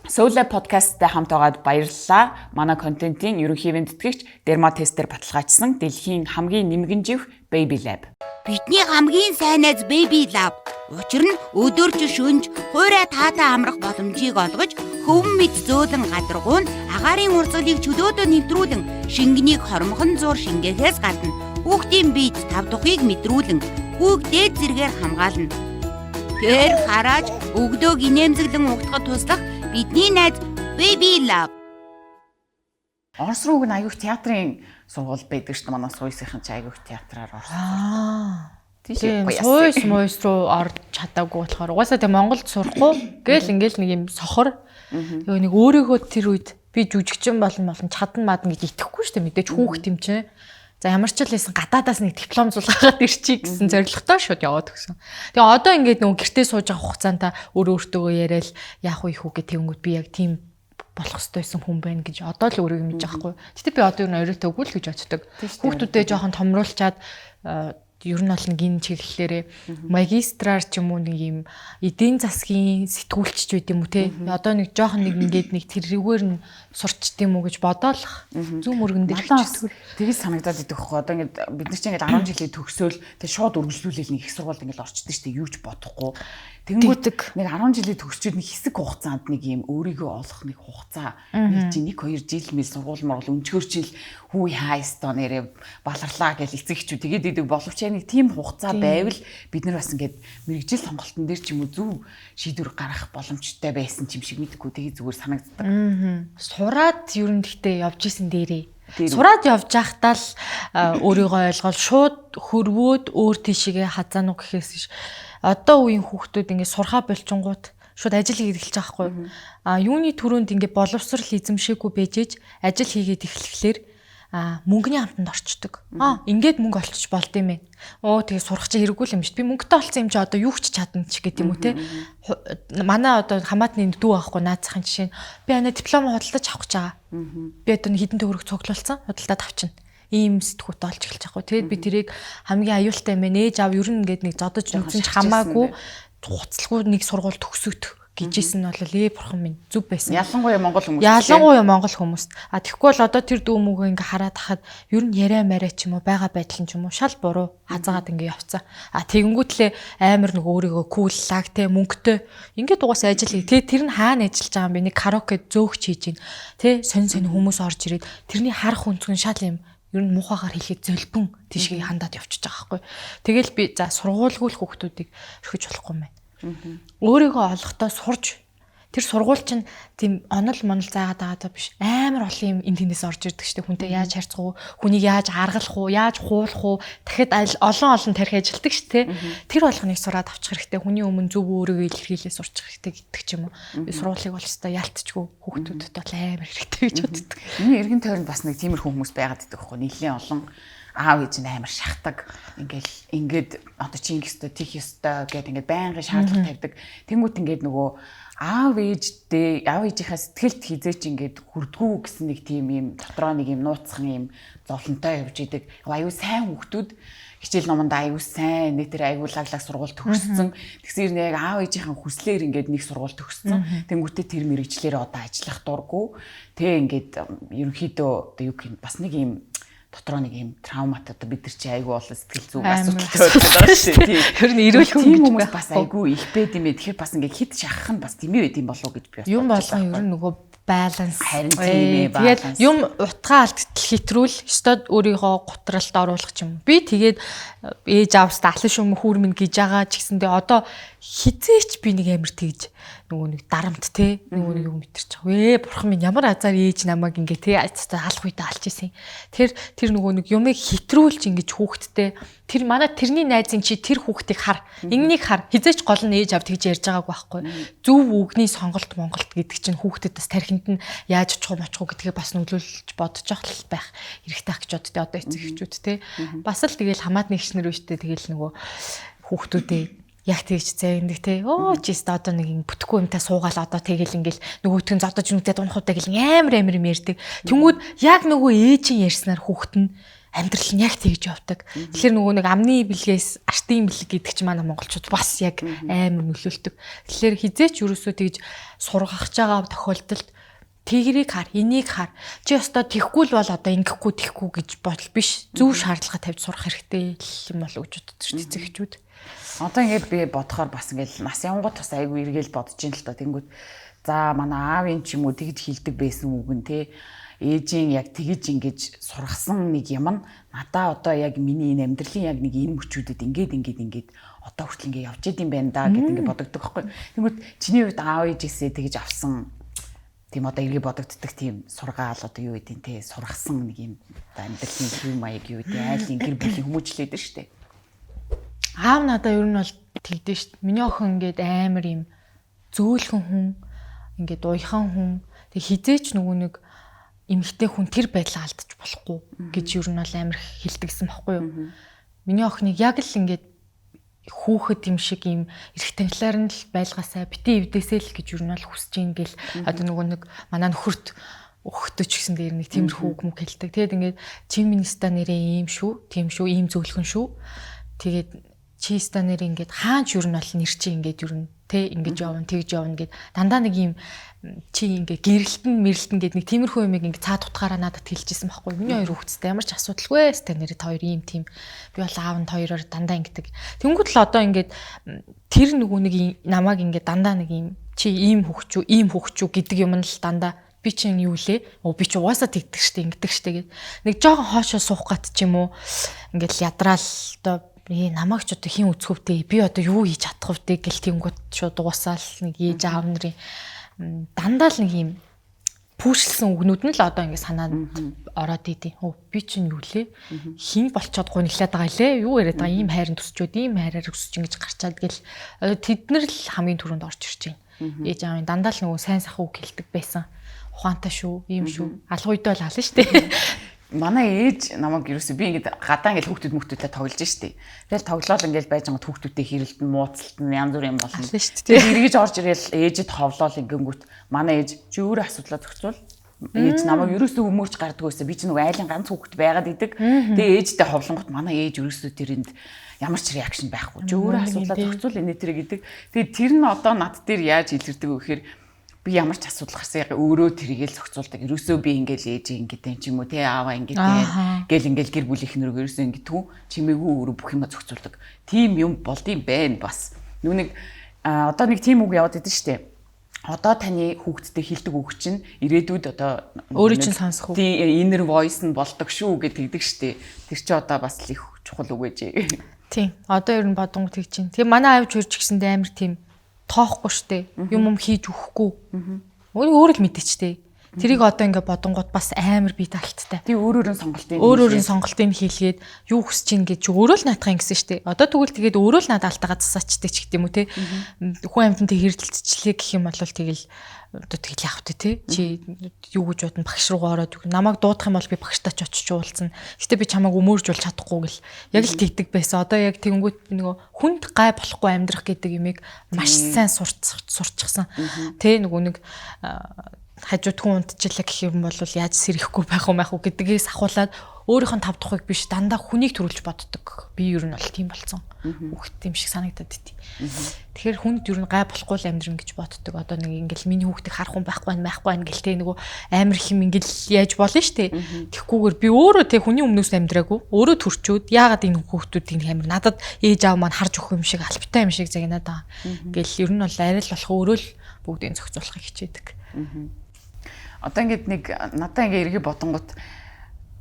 S2: Soul podcast-тай хамт байгаад баярлалаа. Манай контентын ерөнхий ивент тэтгэгч Dermatest-ээр баталгаажсан дэлхийн хамгийн нэмгэн живх Baby Lab.
S3: Бидний хамгийн сайн найз Baby Lab. Учир нь өдөрж шөнж хуурай таатай амрах боломжийг олгож хөвөн мэд зөөлөн гадаргуу нь агаарын урсгалыг чөлөөдөө нэвтрүүлэн шингэнийг хормхон зуур шингээхээс гадна хүүхдийн биед тав тухыг мэдрүүлэн хүүг дээд зэргээр хамгаална. Тэр харааж өгдөөг инээмсэглэн угтахад туслах бидний найз Baby Lab.
S2: Орос руу нь аюух театрын сургууль байдаг шүү дээ. Манай Суйсынхан ч аюух театраар орсон.
S1: Тийм Суйс муйс руу орж чадаагүй болохоор угаасаа тэг Монголд сурахгүй гээл ингээл нэг юм сохор. Тэгээ нэг өөрийгөө тэр үед би жүжигчин болно чадна мадна гэж итгэхгүй шүү дээ. Мэдээж хүүхд юм чинь. За ямар ч л байсан гадаадаас нэг диплом зулгаад ирчихье гэсэн зорилготой шууд яваад өгсөн. Тэгээ одоо ингээд нөгөө гэртээ сууж байгаа хугацаанд өөр өөртөөгөө яриад яах вэ хүү гэх тэгэнгүүт би яг тийм болох ёстой байсан хүн байна гэж одоо л өөрийгөө мэдэж байгаа хгүй. Гэтэ би одоо ер нь оройтоогүй л гэж боддог. Хүүхдүүдээ жоохон томруулчаад ер нь бол нэг энэ чиглэлээрээ магистраар ч юм уу нэг юм эдийн засгийн сэтгүүлчч байд юм уу те. Одоо нэг жоохон нэг ингээд нэг тэрүүгээр нь сурчд юм уу гэж бодоолох. Зүүн мөргөн дээр
S2: хичээдэг. Тэгэж санагдаад идэх хөөх. Одоо ингээд бид нар чинь ингээд 10 жилийн төгсөөл тэг шууд үргэлжлүүлээл нэг их сургуульд ингээд орчдөг шүү дээ. Юу ч бодохгүй. Тэнгүүт нэг 10 жилийн төгсчөөд нэг хэсэг хугацаанд нэг юм өөрийгөө олох нэг хугацаа нэг чинь 1 2 жил мэл сургууль моргол өнчгөр чил хүү хайстоо нэрээ баларлаа гэж эцэг эхчүү тэгээд идэг боловч яг нэг тийм хугацаа байвал бид нар бас ингээд мэрэгжил сонголтон дээр ч юм уу зөв шийдвэр гаргах боломжтой байсан юм шиг мэдгүй тэгээд зүгээр санагддаг.
S1: Сураад ер нь гэхдээ явж исэн дээрээ. Сураад явж байхдаа л өөрийгөө ойлгоод шууд хөрвөөд өөр тийшээгээ хазаана уу гэхээс биш. Одоо үеийн хүүхдүүд ингээд сурхаа болчингууд шууд ажил хийгээд эхэлж байгаа байхгүй. А юуны түрүүнд ингээд боловсрал эзэмшээгүй байжээж ажил хийгээд эхлэхлээр мөнгөний хамтанд орчдөг. Ингээд мөнгө олчих болд юм байна. Оо тэгээ сурах чи хэрэггүй юм шүү. Би мөнгөтэй олсон юм чи одоо юу ч чадна ч гэдэг юм уу те. Манай одоо хамаатны дүү аахгүй наацхан жишээ нь би ана диплом худалдаж авах гэж байгаа. Би одоо хэдэн төгрөг цуглуулсан худалдаад авчина. Ийм сэтгүүт олж эхэлж байгаа хгүй. Тэгээд би тэрийг хамгийн аюултай юм байна. Ээж аав ер нь ингээд нэг зодож нүцэн ч хамаагүй хуцалгүй нэг сургууль төгсөт гэжсэн нь бол бурхан минь зүв байсан.
S2: Ялангуяа монгол хүмүүс.
S1: Ялангуяа монгол хүмүүст. А тэгэхгүй бол одоо тэр дүү мүгөө ингээ хараад хахад ер нь яриа мараа ч юм уу байгаа байдал нь ч юм уу шал буруу хазаагаад ингээ явцсан. А тэгэнгүүтлээ амар нэг өөрийгөө куллаг те мөнгөтэй ингээд угаасаа ажил хий. Тэгээ тэр нь хаана ажиллаж байгаа юм бэ? Нэг караоке зөөгч хийж гин. Тэ сонь сонь хүмүүс орж ирээд тэрний харах өнцгөн шал юм ер нь муухайгаар хэлэхэд зөлбөн тийшээ хандаад явчихж байгаа байхгүй. Тэгэл би за сургуулгүй л хүүхдүүдийг орхиж болохгүй юм байна. Өөрийгөө олохдоо сурж Тэр сургууль чинь тийм онол монол заагаад байгаа биш. Амар олон юм энэ тэндээс орж ирдэг шүү дээ. Хүнтэй яаж харьцах уу, хүнийг яаж аргалах уу, яаж хуулах уу, дахиад олон олон тарих ажилтдаг шүү дээ. Тэр болгоныг сураад авчих хэрэгтэй. Хүний өмнө зөв өөрийгөө илэрхийлээ сурчих хэрэгтэй гэдэг ч юм уу. Би сургуулийг бол өстой ялтчгүй хүүхдүүдэд бол амар хэрэгтэй гэж боддог.
S2: Миний эргэн тойронд бас нэг тиймэрхүү хүмүүс байгаад идэх байхгүй. Нэлээд олон аав ээж нь амар шахдаг. Ингээл ингээд одоо чи ингэх ёстой, тийх ёстой гэд ингээд байнгын шаардлага тавьдаг. Тэнгүүт ингээд нөгөө аав ээждээ аав ээжийнхээ сэтгэлд хизээч ингээд хүрдгүү гэсэн нэг тийм юм дотроо нэг юм нууцхан юм зовлонтой явж идэг. Аюу сайн хүүхдүүд хичээл номонд аюу сайн нэг тэр аюу лаглаг сургууль төгссөн. Тэгсэн юм яг аав ээжийнхээ хүслээр ингээд нэг сургууль төгссөн. Тэнгүүтээ тэр мэрэгчлэр одоо ажиллах дурггүй. Тэ ингээд ерөнхийдөө одоо юу гэх юм бас нэг юм дотроо нэг юм травмат одоо бид нар чи айгүй олон сэтгэл зүйн асуудалтай байдаг байгаа шүү дээ.
S1: Ер нь эрүүл
S2: хүн гэж хүмүүс бас айгүй их байд юм ээ. Тэгэхээр бас ингээ хит шахах нь бас тэмээ байд юм болов уу гэж би
S1: бас юм болгон ер нь нөгөө баланс.
S2: Харин тийм ээ,
S1: баланс. Тэгээд юм утгаа алдтал хэтрүүл ёстой өөрийгөө гутралд оруулах юм. Би тэгээд ээж аавс алан шүм хүүр минь гэж байгаа ч гэсэндээ одоо хизээч би нэг амар тэгж нөгөө нэг дарамт те нөгөө нэг юм мэдэрч байгаа. Вэ бурхан минь ямар азар ээж намайг ингээ те алах үедээ алж исэн. Тэр тэр нөгөө нэг юмыг хэтрүүлж ингэж хүүхдтэй тэр манай тэрний найзын чи тэр хүүхдийг хар. Ингэнийг хар. Хизээч гол нь ээж ав тэгж ярьж байгаагүй байхгүй. Зөв үгний сонголт Монголт гэдэг чинь хүүхдэд бас тархинд нь яаж очих уу мочих уу гэдгээ бас нөлөөлж бодож явах байх хэрэгтэй ах гэж боддоо одоо эцэг эхчүүд те. Бас л тэгэл хамаатны эгчнэр биш те тэгэл нөгөө хүүхдүүдээ яг тэгж зээндэг те. Өө чи өстө одоо нэг юм бүтэхгүй юмтай суугаал одоо тэгэл ингээл нөгөөтг нь зодож нүгдээ дунах удаа гэл амар амар юм ярьдаг. Тэнгүүд яг нөгөө ээжийн ярьснаар хүүхэд нь амьдрал нь яг тэгж явдаг. Тэгэхээр нөгөө нэг амны бэлгээс артын бэлэг гэдэг чинь манай монголчууд бас яг амар нөлөөлдөг. Тэгэхээр хизээч юусоо тэгж сургах байгаа тохиолдолд тэгрийг хар, энийг хар. Чи ёстой тэхгүй л бол одоо ингэхгүй тэхгүй гэж бодол биш. Зөв шаардлага тавьж сурах хэрэгтэй юм болов уу гэж боддог шүү дээ эцэг.
S2: Одоо ингээд би бодохоор бас ингээд нас явангууд бас айгүй эргээл бодож ин л та. Тэнгүүд за манай аавын ч юм уу тэгж хилдэг байсан үг нь те ээжийн яг тэгж ингэж сургасан нэг юм нь надаа одоо яг миний энэ амьдралын яг нэг энэ мөчүүдэд ингээд ингээд ингээд одоо хүртэл ингээд явж идэм байна да гэд ингээд бодогддог байхгүй. Тэнгүүд чиний хувьд аав ээжээсээ тэгж авсан тийм одоо эргээ бодогддог тийм сургаал одоо юу гэдэг те сургасан нэг юм одоо амьдралын хэв маяг юу гэдэг айлын гэр бүлийн хүмүүжлээд шүү дээ.
S1: Аав надаа ер нь бол тэгдэж шүү дээ. Миний охин ингээд амар юм зөөлхөн хүн, ингээд уяхан хүн. Тэг хизээч нөгөө нэг эмэгтэй хүн тэр байдлаа алдчих болохгүй гэж ер нь бол амар хэлдэгсэн байхгүй юу. Миний охиныг яг л ингээд хүүхэд юм шиг юм эрх танилаар нь л байлгаасаа бити эвдээсээ л гэж ер нь бол хүсэж ийн гэл одоо нөгөө нэг манай нөхөрт өгөхдөө ч гэсэн дээр нэг тиймэрхүү үг мөг хэлдэг. Тэгээд ингээд чи министа нэрээ ийм шүү, тийм шүү, ийм зөөлхөн шүү. Тэгээд чи ста нэр ингээд хаач ер нь бол нэр чи ингээд ер нь тэ ингэж явна тэгж явна гэд дандаа нэг юм чи ингээ гэрэлтэн мэрэлтэн гэд нэг тиймэрхүү юмыг ингээ цаад утгаараа надад хэлжсэн байхгүй. Миний хоёр хүүхэдтэй ямар ч асуудалгүй ста нэр та хоёр ийм тийм би бол аав нь хоёроор дандаа ингэдэг. Тэнгүүд л одоо ингээд тэр нөгөө нэг намайг ингээ дандаа нэг юм чи ийм хүүхч үү ийм хүүхч үү гэдэг юм нь л дандаа би чинь юу лээ? Оо би чи угаасаа тэгдэг штэ ингэдэг штэ гэд. Нэг жоохон хоошоо суух гат ч юм уу ингээд л ядраал одоо намайг ч одоо хин үзэх вдэ би одоо юу хийж чадах вдэ гэл тэнгууд шууд уусаал нэг ээж аав нарын дандаа л нэг юм пүүшлсэн үгнүүд нь л одоо ингэ санаанд ороод идэв. Өө би чинь юу лээ? Хин болцоод гуниглаад байгаа лээ? Юу яриад байгаа? Ийм хайрын төсчөөд, ийм хайраар өсөж ингэж гарчаад гэл тэд нар л хамгийн түрүүнд орж ирж байна. Ээж аавын дандаа л нөгөө сайн сайхан үг хэлдэг байсан. Ухаантай шүү, ийм шүү. Алга үедээ бол ална шүү дээ.
S2: Манай ээж намайг ерөөсөө би ингээд гадаа ингээд хүүхдүүд мөхтүүдтэй тоглож штэ. Тэгэл тоглоол ингээд байж байгаа хүүхдүүдтэй хэрэлдэн, мууцалтан янз бүр юм болно. Тэгээд эргэж орж ирээл ээжэд ховлоол ингэнгүүт манай ээж чи өөрөө асуудлаа зохицуул. Ээж намайг ерөөсөө өмөрч гардггүй байсан. Би чи нөгөө айлын ганц хүүхэд байгаад идэг. Тэгээ ээжтэй ховлонгот манай ээж ерөөсөө тэрэнд ямар ч реакшн байхгүй. Чи өөрөө асуудлаа зохицуул энэ тэр гэдэг. Тэгээд тэр нь одоо над дээр яаж илэрдэг вэ гэхээр би ямар ч асуудал гарсан яг өөрөө тэрийг л зохицуулдаг. Ерөөсөө би ингээл ээж ингэдэй ч юм уу те аава ингэдэй гэл ингээл гэр бүлийнх нь ерөөсөө ингэдэггүй чимээгүй өөрөө бүх юма зохицуулдаг. Тийм юм болдсон байна бас. Нүг одоо нэг тийм үг яваад идэв штэ. Одоо таны хүүхдтэй хэлдэг үг чинь ирээдүйд одоо
S1: өөрөө чинь сонсох
S2: үү? Тийм inner voice нь болдог шүү гэж тэгдэг штэ. Тэр чи одоо бас л их чухал үг гэж.
S1: Тийм. Одоо ер нь бодонгоо тэгж чинь. Тэгээ манай аавч хөрч гэсэндээ амар тийм тоохгүй штэ. Юм юм хийж өгөхгүй. Өөр л мэдээч тээ. Тэрийг одоо ингээ бодонгууд бас амар бие даалттай.
S2: Тий, өөр өөрийн сонголтыг
S1: өөр өөрийн сонголтыг хийлгээд юу хүсэж ийн гэж өөрөө л наадах юм гэсэн штэ. Одоо тэгвэл тэгээд өөрөө л надад алтайгаа засаачдаг ч гэдэм үү те. Хүн амьтантай хэрэлцчлээ гэх юм бол тэгэл одоо тэгэл яах вэ те. Чи юу гэж бодно, багш руугаа ороод намайг дуудах юм бол би багштай ч очиж уулзна. Гэтэ би чамайг өмөрж бол чадахгүй гэл яг л тэгдэг байсан. Одоо яг тэгэнгүүт нөгөө хүнд гай болохгүй амьдрах гэдэг юмыг маш сайн сурчсан. Тэ нөгөө нэг хажууд хүн унтчихлаа гэх юм бол яаж сэрэхгүй байх юм байх уу гэдгээс ахуулаад өөрийнх нь тав тухайг биш дандаа хүнийг төрүүлж боддог. Би ер нь бол тийм болсон. Хүүхэд юм шиг санагдаад идэв. Тэгэхээр хүнд ер нь гай болохгүй л амьдрын гэж боддог. Одоо нэг ингээл миний хүүхдийг харах хүн байхгүй байх байхгүй байх гэл те нөгөө амар их юм ингээл яаж болно штэ. Тэгхгүйгээр би өөрөө те хүний өмнөөс амьдраагүй. Өөрөө төрчөөд яагаад энэ хүүхдүүдийг амар надад ээж аав маань харж өгөх юм шиг албатай юм шиг загнаад байгаа. Гэл ер нь бол арай л болох өөрөө л бүгдийг зохицуулахыг хичээдэг.
S2: Одоо ингээд нэг надаа ингээд эргээ бодонгот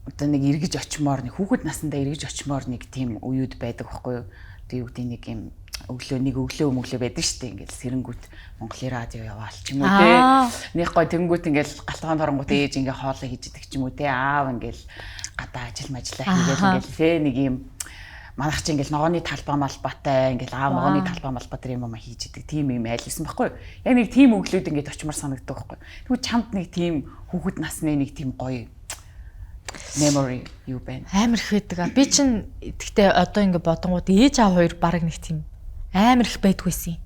S2: одоо нэг эргэж очимоор нэг хүүхэд насандаа эргэж очимоор нэг тийм үеуд байдаг байхгүй юу? Одоо юу гэдэг нэг юм өглөө нэг өглөө өмөглөө байдаг шүү дээ. Ингээд сэрэнгүүт Монголын радио яваал ч юм уу те. Нэг гой тэнгүүт ингээд галтгаан торонгууд ээж ингээд хоолоо хийж идэг ч юм уу те. Аав ингээд гадаа ажил мажлаа хийгээл ингээд те нэг юм манайх чи ингээл ногооны талбай малбатай ингээл аав ногооны талбай малбай тэр юм хийж идэг тийм юм айлсан байхгүй юу? Яг нэг тийм өглөөд ингээд очимоор санагддаг байхгүй юу? Тэгвэл чамд нэг тийм хүүхэд насны нэг тийм гоё memory юу байна?
S1: Амар их байдаг. Би чин тэгтээ одоо ингээд бодонгууд ээж аав хоёр баг нэг тийм амар их байдгүйсэн.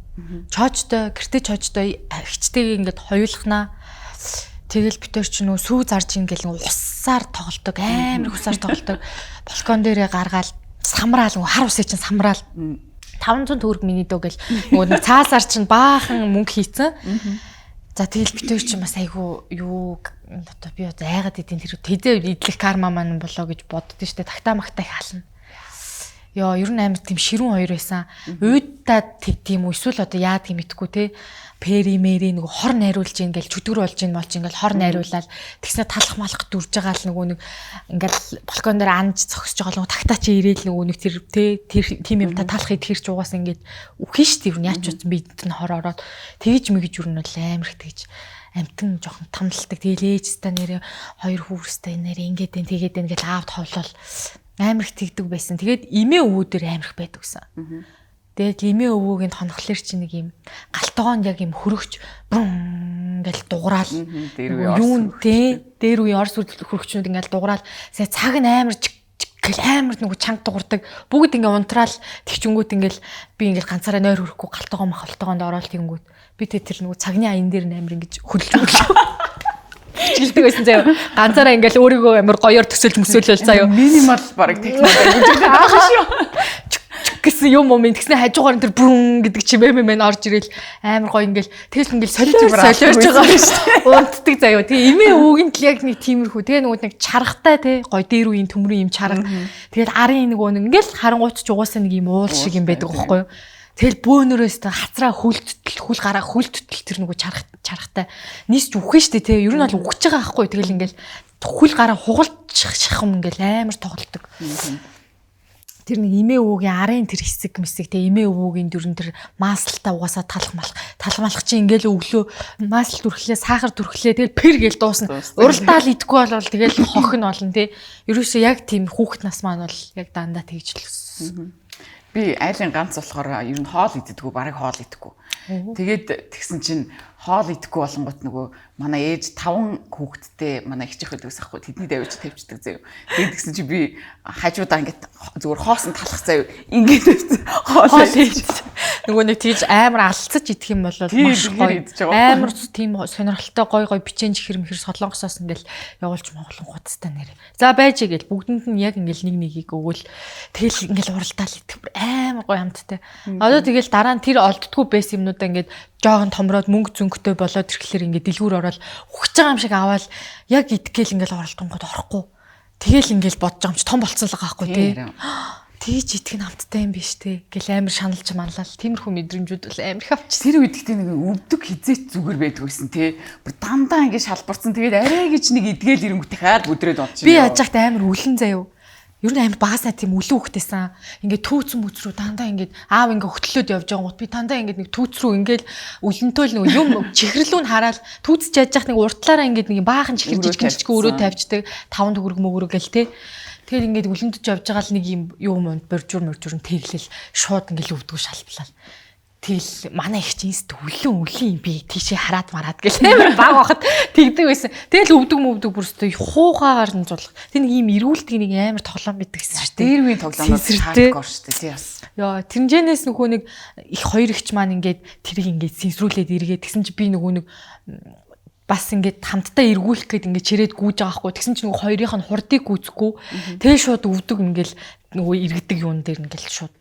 S1: Чоочтой, гэртээ чоочтой эгчтэйгээ ингээд хоёулахнаа. Тэгэл бид хоёр ч нөө сүү зарж ингээл усаар тоглолдог, амар их усаар тоглолдог. Балкон дээрээ гаргаал самраал хар усыг чинь самраал 500 төгрөг миний дөө гэл нөгөө нэг цаасаар чинь баахан мөнгө хийцэн. За тэгэл бид хоёр чинь бас айгүй юу одоо би одоо айгаад идэв тэр тэзээ идэх карма маань болоо гэж боддөө штэ тагтаа магтаа их хална. Йоо ер нь амар тийм ширүүн хоёр байсан. Уйдаа тийм үү эсвэл одоо яадаг юм мэдгүй те. Пери мэри нөгөө хор найруулж ийн гэл чөтгөр болж ийн болж ингээл хор найруулаад тэгснэ талах малах дүрж байгаа л нөгөө нэг ингээл балкон дээр анж зогсож байгаа л нөгөө тагтаа чи ирээл нөгөө нэг тэр те тэр тийм юм та талах идэхэр ч угаас ингээд үхэн штэ ер нь яач утсан бид энэ хор ороод тэгж мэгж ер нь бол амар их тэгж амтан жоохон тамлалдаг. Тэгэл ээж та нэрээ хоёр хүүрстэй нэрээ ингээд энэ тэгээд энэ гэл аавд ховлол амар их тэгдэг байсан. Тэгээд эмээ өвөө дээр амар их байдаг гэсэн. Тэгээд эмээ өвөөгийн тонхлоор чи нэг юм галтгоонд яг юм хөрөгч брум гэл дуграал юу те дээр үе орс хөрөгчнүүд ингээл дуграал сая цаг нь амар гэл амар нөгөө чанга дуурдаг. Бүгд ингээ унтраал тэгчэнгүүт ингээл би ингээл ганцаараа нойр хөрөхгүй галтгоо махалтгоонд ороод тэгэнгүүт би тэр нөгөө цагны аян дээр амар ингэж хөлж өглөө. Хичгэлдэг байсан заяа. Ганцаараа ингээл өөрийгөө амар гоёор төсөөлж мөсөөлөл заяа.
S2: Минимал бараг технологи гэж байгаа шүү.
S1: Гэсэн юм юм тэгснэ хажуугаар нь тэр бүрэн гэдэг чимээ мэмэн орж ирэл амар гоё ингээл тэгэл ингээл солиор солиорж байгаа юм шүү дээ. Унтдаг заяа. Тэгээ эмээ өвөгийн тал яг нэг тиймэрхүү. Тэгээ нөгөө нэг чаргатай те гоё дээр үеийн төмрийн юм чарга. Тэгэл арын нөгөө нэг ингээл харангуут ч угаасаа нэг юм уул шиг юм байдаг байхгүй юу? Тэгэл бөөнөрөөс та хацраа хүлттэл хүл гараа хүлттэл тэр нөгөө чаргатай нисч үхэн штэ те. Ер нь бол үхэж байгаа байхгүй. Тэгэл ингээл хүл гараа хугалчих шахам ингээл амар тоглолдог. Тэр нэг эмээ өвөгийн арын тэр хэсэг мэсэг те эмээ өвөгийн дөрөн тэр маслтаа угаасаа талах малах талах малах чи ингээл өглөө масл түрхлээ сахар түрхлээ тэгэл пэр гээл дуусна. Уралдаал идэхгүй болвол тэгэл хохин болно те. Ерөөсөө яг тийм хүүхэд нас маань бол яг дандаа тэгж л өссөн.
S2: Би айлын ганц болохоор ер нь хоол иддэггүй, бараг хоол идэхгүй. Тэгээд тэгсэн чинь хоол идэхгүй болонгот нөгөө манай ээж 5 хүүхэдтэй манай эгч ах байдаг байхгүй тэдний давж тавьчихдаг заяа. Тэгээд тэгсэн чинь би хажуудаа ингээд зүгээр хоосон талах заяа. Ингээд тавьчихсан. Хоол идсэн.
S1: Нөгөө нэг тийж амар алцаж идэх юм бол маш гоё. Амар тийм сонирхолтой гой гой бичэн чихэр мэхэр солонгосоос ингээл явуулж Монголын хуудастай нэрэ. За байж гээл бүгдэнд нь яг ингээл нэг нэгийг өгөөл тэгэл ингээл уралдаал идэх амар гоё амттай. Одоо тэгэл дараа нь тэр олддгүй байсан юмнуудаа ингээд жоохон томроод мөнгө зөнгөтэй болоод ирэхлээр ингээд дэлгүүр ороод үхэж байгаа юм шиг аваад яг идгээл ингээл оролдонгод орохгүй. Тэгэл ингээл бодож байгаа юм чи том болцсон л байгаа байхгүй тий. Тэгж идэх нь амттай юм биш тий. Гэл амар шаналж манлал. Тиймэрхүү мэдрэмжүүд бол амар их авчихсан.
S2: Тэр үед гэхдээ нэг өвдөг хизээч зүгээр байдаг байсан тий. Бүр дандаа ингээд шалбарсан. Тэгээд арай гэж нэг идгээл ирэнгүүт дахиад бүдрээд болчих.
S1: Би яаж яхад амар үлэн заяа. Ер нь амар багасаа тийм үлэн хөхтэйсэн. Ингээд түүцэн мүц рүү дандаа ингээд аав ингээд хөтлөөд явж байгаа гот би дандаа ингээд нэг түүц рүү ингээд үлэнтөөл нэг юм чихэрлүү нь хараал түүцэж яаж яах нэг уртлаараа ингээд нэг баахан чихэр жижигэн жижигэн өрөө тавьчдаг 5 төгрөг мөгрөг гэл те. Тэгэхээр ингээд үлэнтөж явж байгаа л нэг юм юм боржуур моржуур нь тэглэл шууд ингээд өвдгөө шалплал. Тэгэл манай их чинь үлэн үлэн юм би тийшээ хараад мараад гэл амар баг байхад тэгдэг байсан. Тэгэл өвдөг мөвдөг бүр өстой хуухаагаар нь зулах. Тэр нэг юм эргүүлдэг нэг амар тоглоом байдаг гэсэн шүү дээ.
S2: Дээр үеийн тоглоомнууд хардкор шүү дээ. Тий бас.
S1: Йоо, тэрнжэнээс нөгөө нэг их хоёр ихч маань ингээд тэрийг ингээд сэнсрүүлээд эргээд тэгсэн чи би нөгөө нэг бас ингээд хамтдаа эргүүлэх гээд ингээд чирээд гүйж байгаа хгүй. Тэгсэн чинь нөгөө хоёрынх нь хурдыг гүйцэхгүй. Тэгэл шууд өвдөг ингээд нөгөө эргэдэг юун дээр ингээд шууд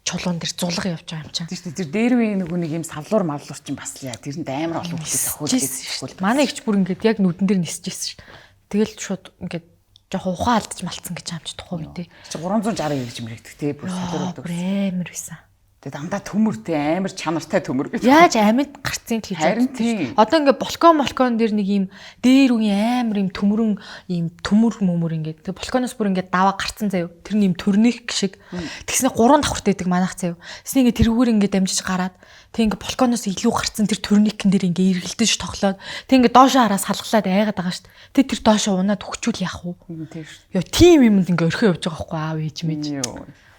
S1: чулуун дээр зулга явж байгаа юм чинь.
S2: Тийм шүү дээ. Тэр дээр үеийн нөгөө нэг юм савлуур мавлуур чинь бас л яа. Тэрэнд амар олон хүмүүс тохиолдсон шүү.
S1: Манай ихч бүр ингээд яг нүдэн дээр нисчихсэн шүү. Тэгэл шууд ингээд жоохон ухаан алдчих малцсан гэж аамч тухайн үедээ.
S2: Чи 360 гэж мэрэгдэх те бүр солиор өгдөг.
S1: Амар байсан.
S2: Тэгээ дандаа төмөр те амар чанартай төмөр гэж.
S1: Яаж амьд гарцын л гэж
S2: Харин тийм.
S1: Одоо ингээ балкон балкон дээр нэг юм дээр үеийн амар юм төмөрөн юм төмөр мөмөр ингээ. Тэгээ балконоос бүр ингээ даваа гарцсан заяо. Тэр нь юм төрнийх шиг. Тэгснэ 3 давхарт идэг манайх заяо. Тэсний ингээ тэрүүгээр ингээ дамжиж гараад тэг ингээ балконоос илүү гарцсан тэр төрникэн дээр ингээ эргэлдэж тоглоод тэг ингээ доошоо хараас салгалаад айгаад байгаа шүү дээ. Тэг тэр доошоо унаад өгчүүл яах вэ?
S2: Тийм шүү.
S1: Йоо тийм юмд ингээ орхио явж байгаа байхгүй аав ээж мэж.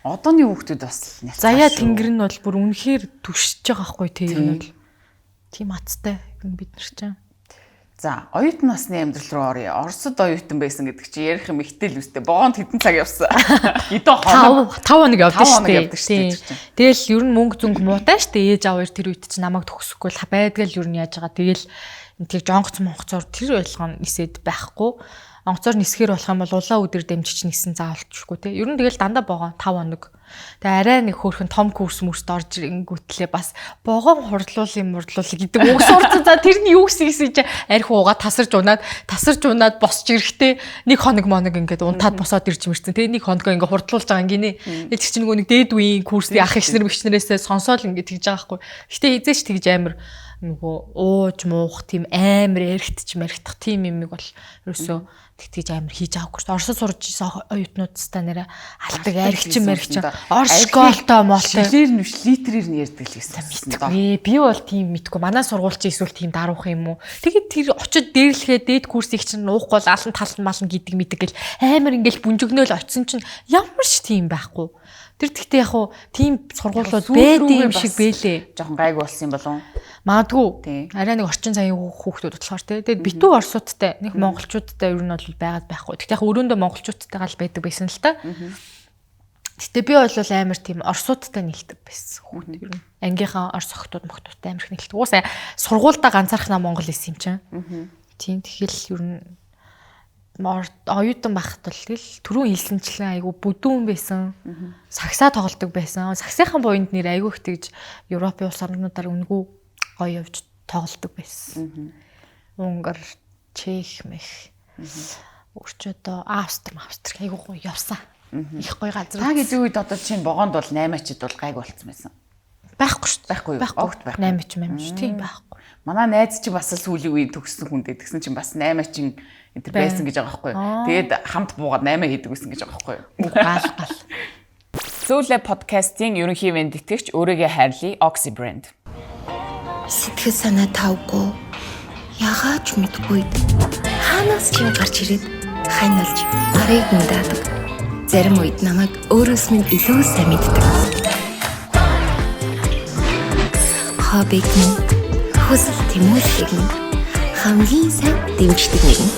S2: Одооны хүүхдүүд бас нялцгаа.
S1: Заяа тэнгэр нь бол бүр үнэхээр түшиж байгаа байхгүй тийм юм бол. Тийм аттай юм бид нар чинь.
S2: За, оюутан насны амьдрал руу оръё. Оросд оюутан байсан гэдэг чи ярих юм ихтэй л үстэй. Богоонд хэдэн цаг явсан? Хэдэн хоног?
S1: 5 хоног явдаг шүү
S2: дээ.
S1: Тэгэл ер нь мөнгө зөнгө муутай шүү дээ. Ээж аав тэр үед чинь намайг төгсөхгүй л байдгаал ер нь яаж байгаа. Тэгэл тийг жонгоц монхцоор тэр ойлгоно нисэд байхгүй. Онгоцоор нисэхэр болох юм бол улаан өдөр дэмжиж нисэн заавалчгүй те. Ер нь тэгэл дандаа богоон 5 хоног. Тэгээ арай нэг хөөрхөн том курс мөрст орж ирэнгүүтлээ бас богоон хурдлуулын мурдлуул гэдэг үг сурцсан. За тэр нь юу гэсэн гэсэн чи арх уугаа тасарж унаад босч ирэхдээ нэг хоног моног ингээд унтаад босоод ирж мэрсэн. Тэгээ нэг хоногоо ингээд хурдлуулж байгаа ингэнэ. Тэр чинь нөгөө нэг дээд үеийн курсны ах ихнэр мэгчнэрээсээ сонсоол ингээд тэгж байгаа байхгүй. Гэтэ хизээч тэгж амар нөгөө ууж муух тийм амар эргэтч мэрэгтэх тийм юмыг бол ерөөсөө тэгтгийж амар хийж авахгүй шүү дээ. Оросд сурж исэн оюутнууд та нэрэ алдаг аригчин мэрэгчин Орос школтой молтой
S2: шилээр нь биш литрээр нь ярьдаг л гэсэн.
S1: Мэдгүй. Би бол тийм мэдгүй. Манай сургууль чи эсвэл тийм даруух юм уу? Тэгээд тэр очид дээрлэхээ дээд курсыг чинь нуухгүй бол алан талан малан гэдэг мэдэг гэл амар ингээл бүнжигнөөл очисон чинь ямар ч тийм байхгүй. Тэр тэгтээ яг уу тийм сургуулиуд байдаг юм шиг бэлээ.
S2: Жохон гайгүй болсон юм болов уу?
S1: Магадгүй. Арай нэг орчин цагийн хүүхдүүд болохоор тий. Тэгээд битүү орсуудтай нэг монголчуудтай ер нь бол байгаад байхгүй. Тэгтээ яг өрөөндөө монголчуудтайгаа л байдаг байсан л та. Гэтэ би бол амар тийм орсуудтай нийлдэг байсан хүүхд ер нь. Ангийнхаа орс охтууд мохтуудтай амар их нийлдэг. Уусаа сургуульдаа ганцаархнаа монгол исэн юм чинь. Тийм тэгэл ер нь оюутан байхад бол тэгэл түрүүн хэлсэнчлэн айгу бүдүүн байсан. Сагсаа тоглодог байсан. Сагсынхан буянд нэр айгу их тэгж Европын улс орнуудаар үнэгүй гоё явж тоглодог байсан. Унгар, Чех, мэх. Өөрч одоо Австри, Австри айгу гоё явсан. Их гоё газар.
S2: Та гэдэг үед одоо чинь богоонд бол 8-ачид бол гайг болцсон байсан.
S1: Байхгүй шүү.
S2: Байхгүй юу? Огт байхгүй.
S1: 8-ач 8-ач тийм байхгүй.
S2: Манай найз чинь бас л сүүлийн үеийн төгссөн хүн дээ. Тэгсэн чинь бас 8-ачин энэ төр байсан гэж байгаа байхгүй юу. Тэгээд хамт буугаад 8 хийдэг байсан гэж байгаа байхгүй юу.
S1: Гал гал.
S2: Сүүлэ подкастын ерөнхий ивент итгэгч өөрийгөө хайрлая Oxy brand.
S4: Сэтгэл санаа тавгүй. Ягаад ч мэдгүй. Хаанаас ч юм гарч ирээд хань болж гарыг мдаадаг. Зарим үед намайг өөрөөс минь илүү сайн мэддэг. Хоббиг минь, хүсэл тэмүүллийг минь хамгийн сайн дэмждэг нэгэн.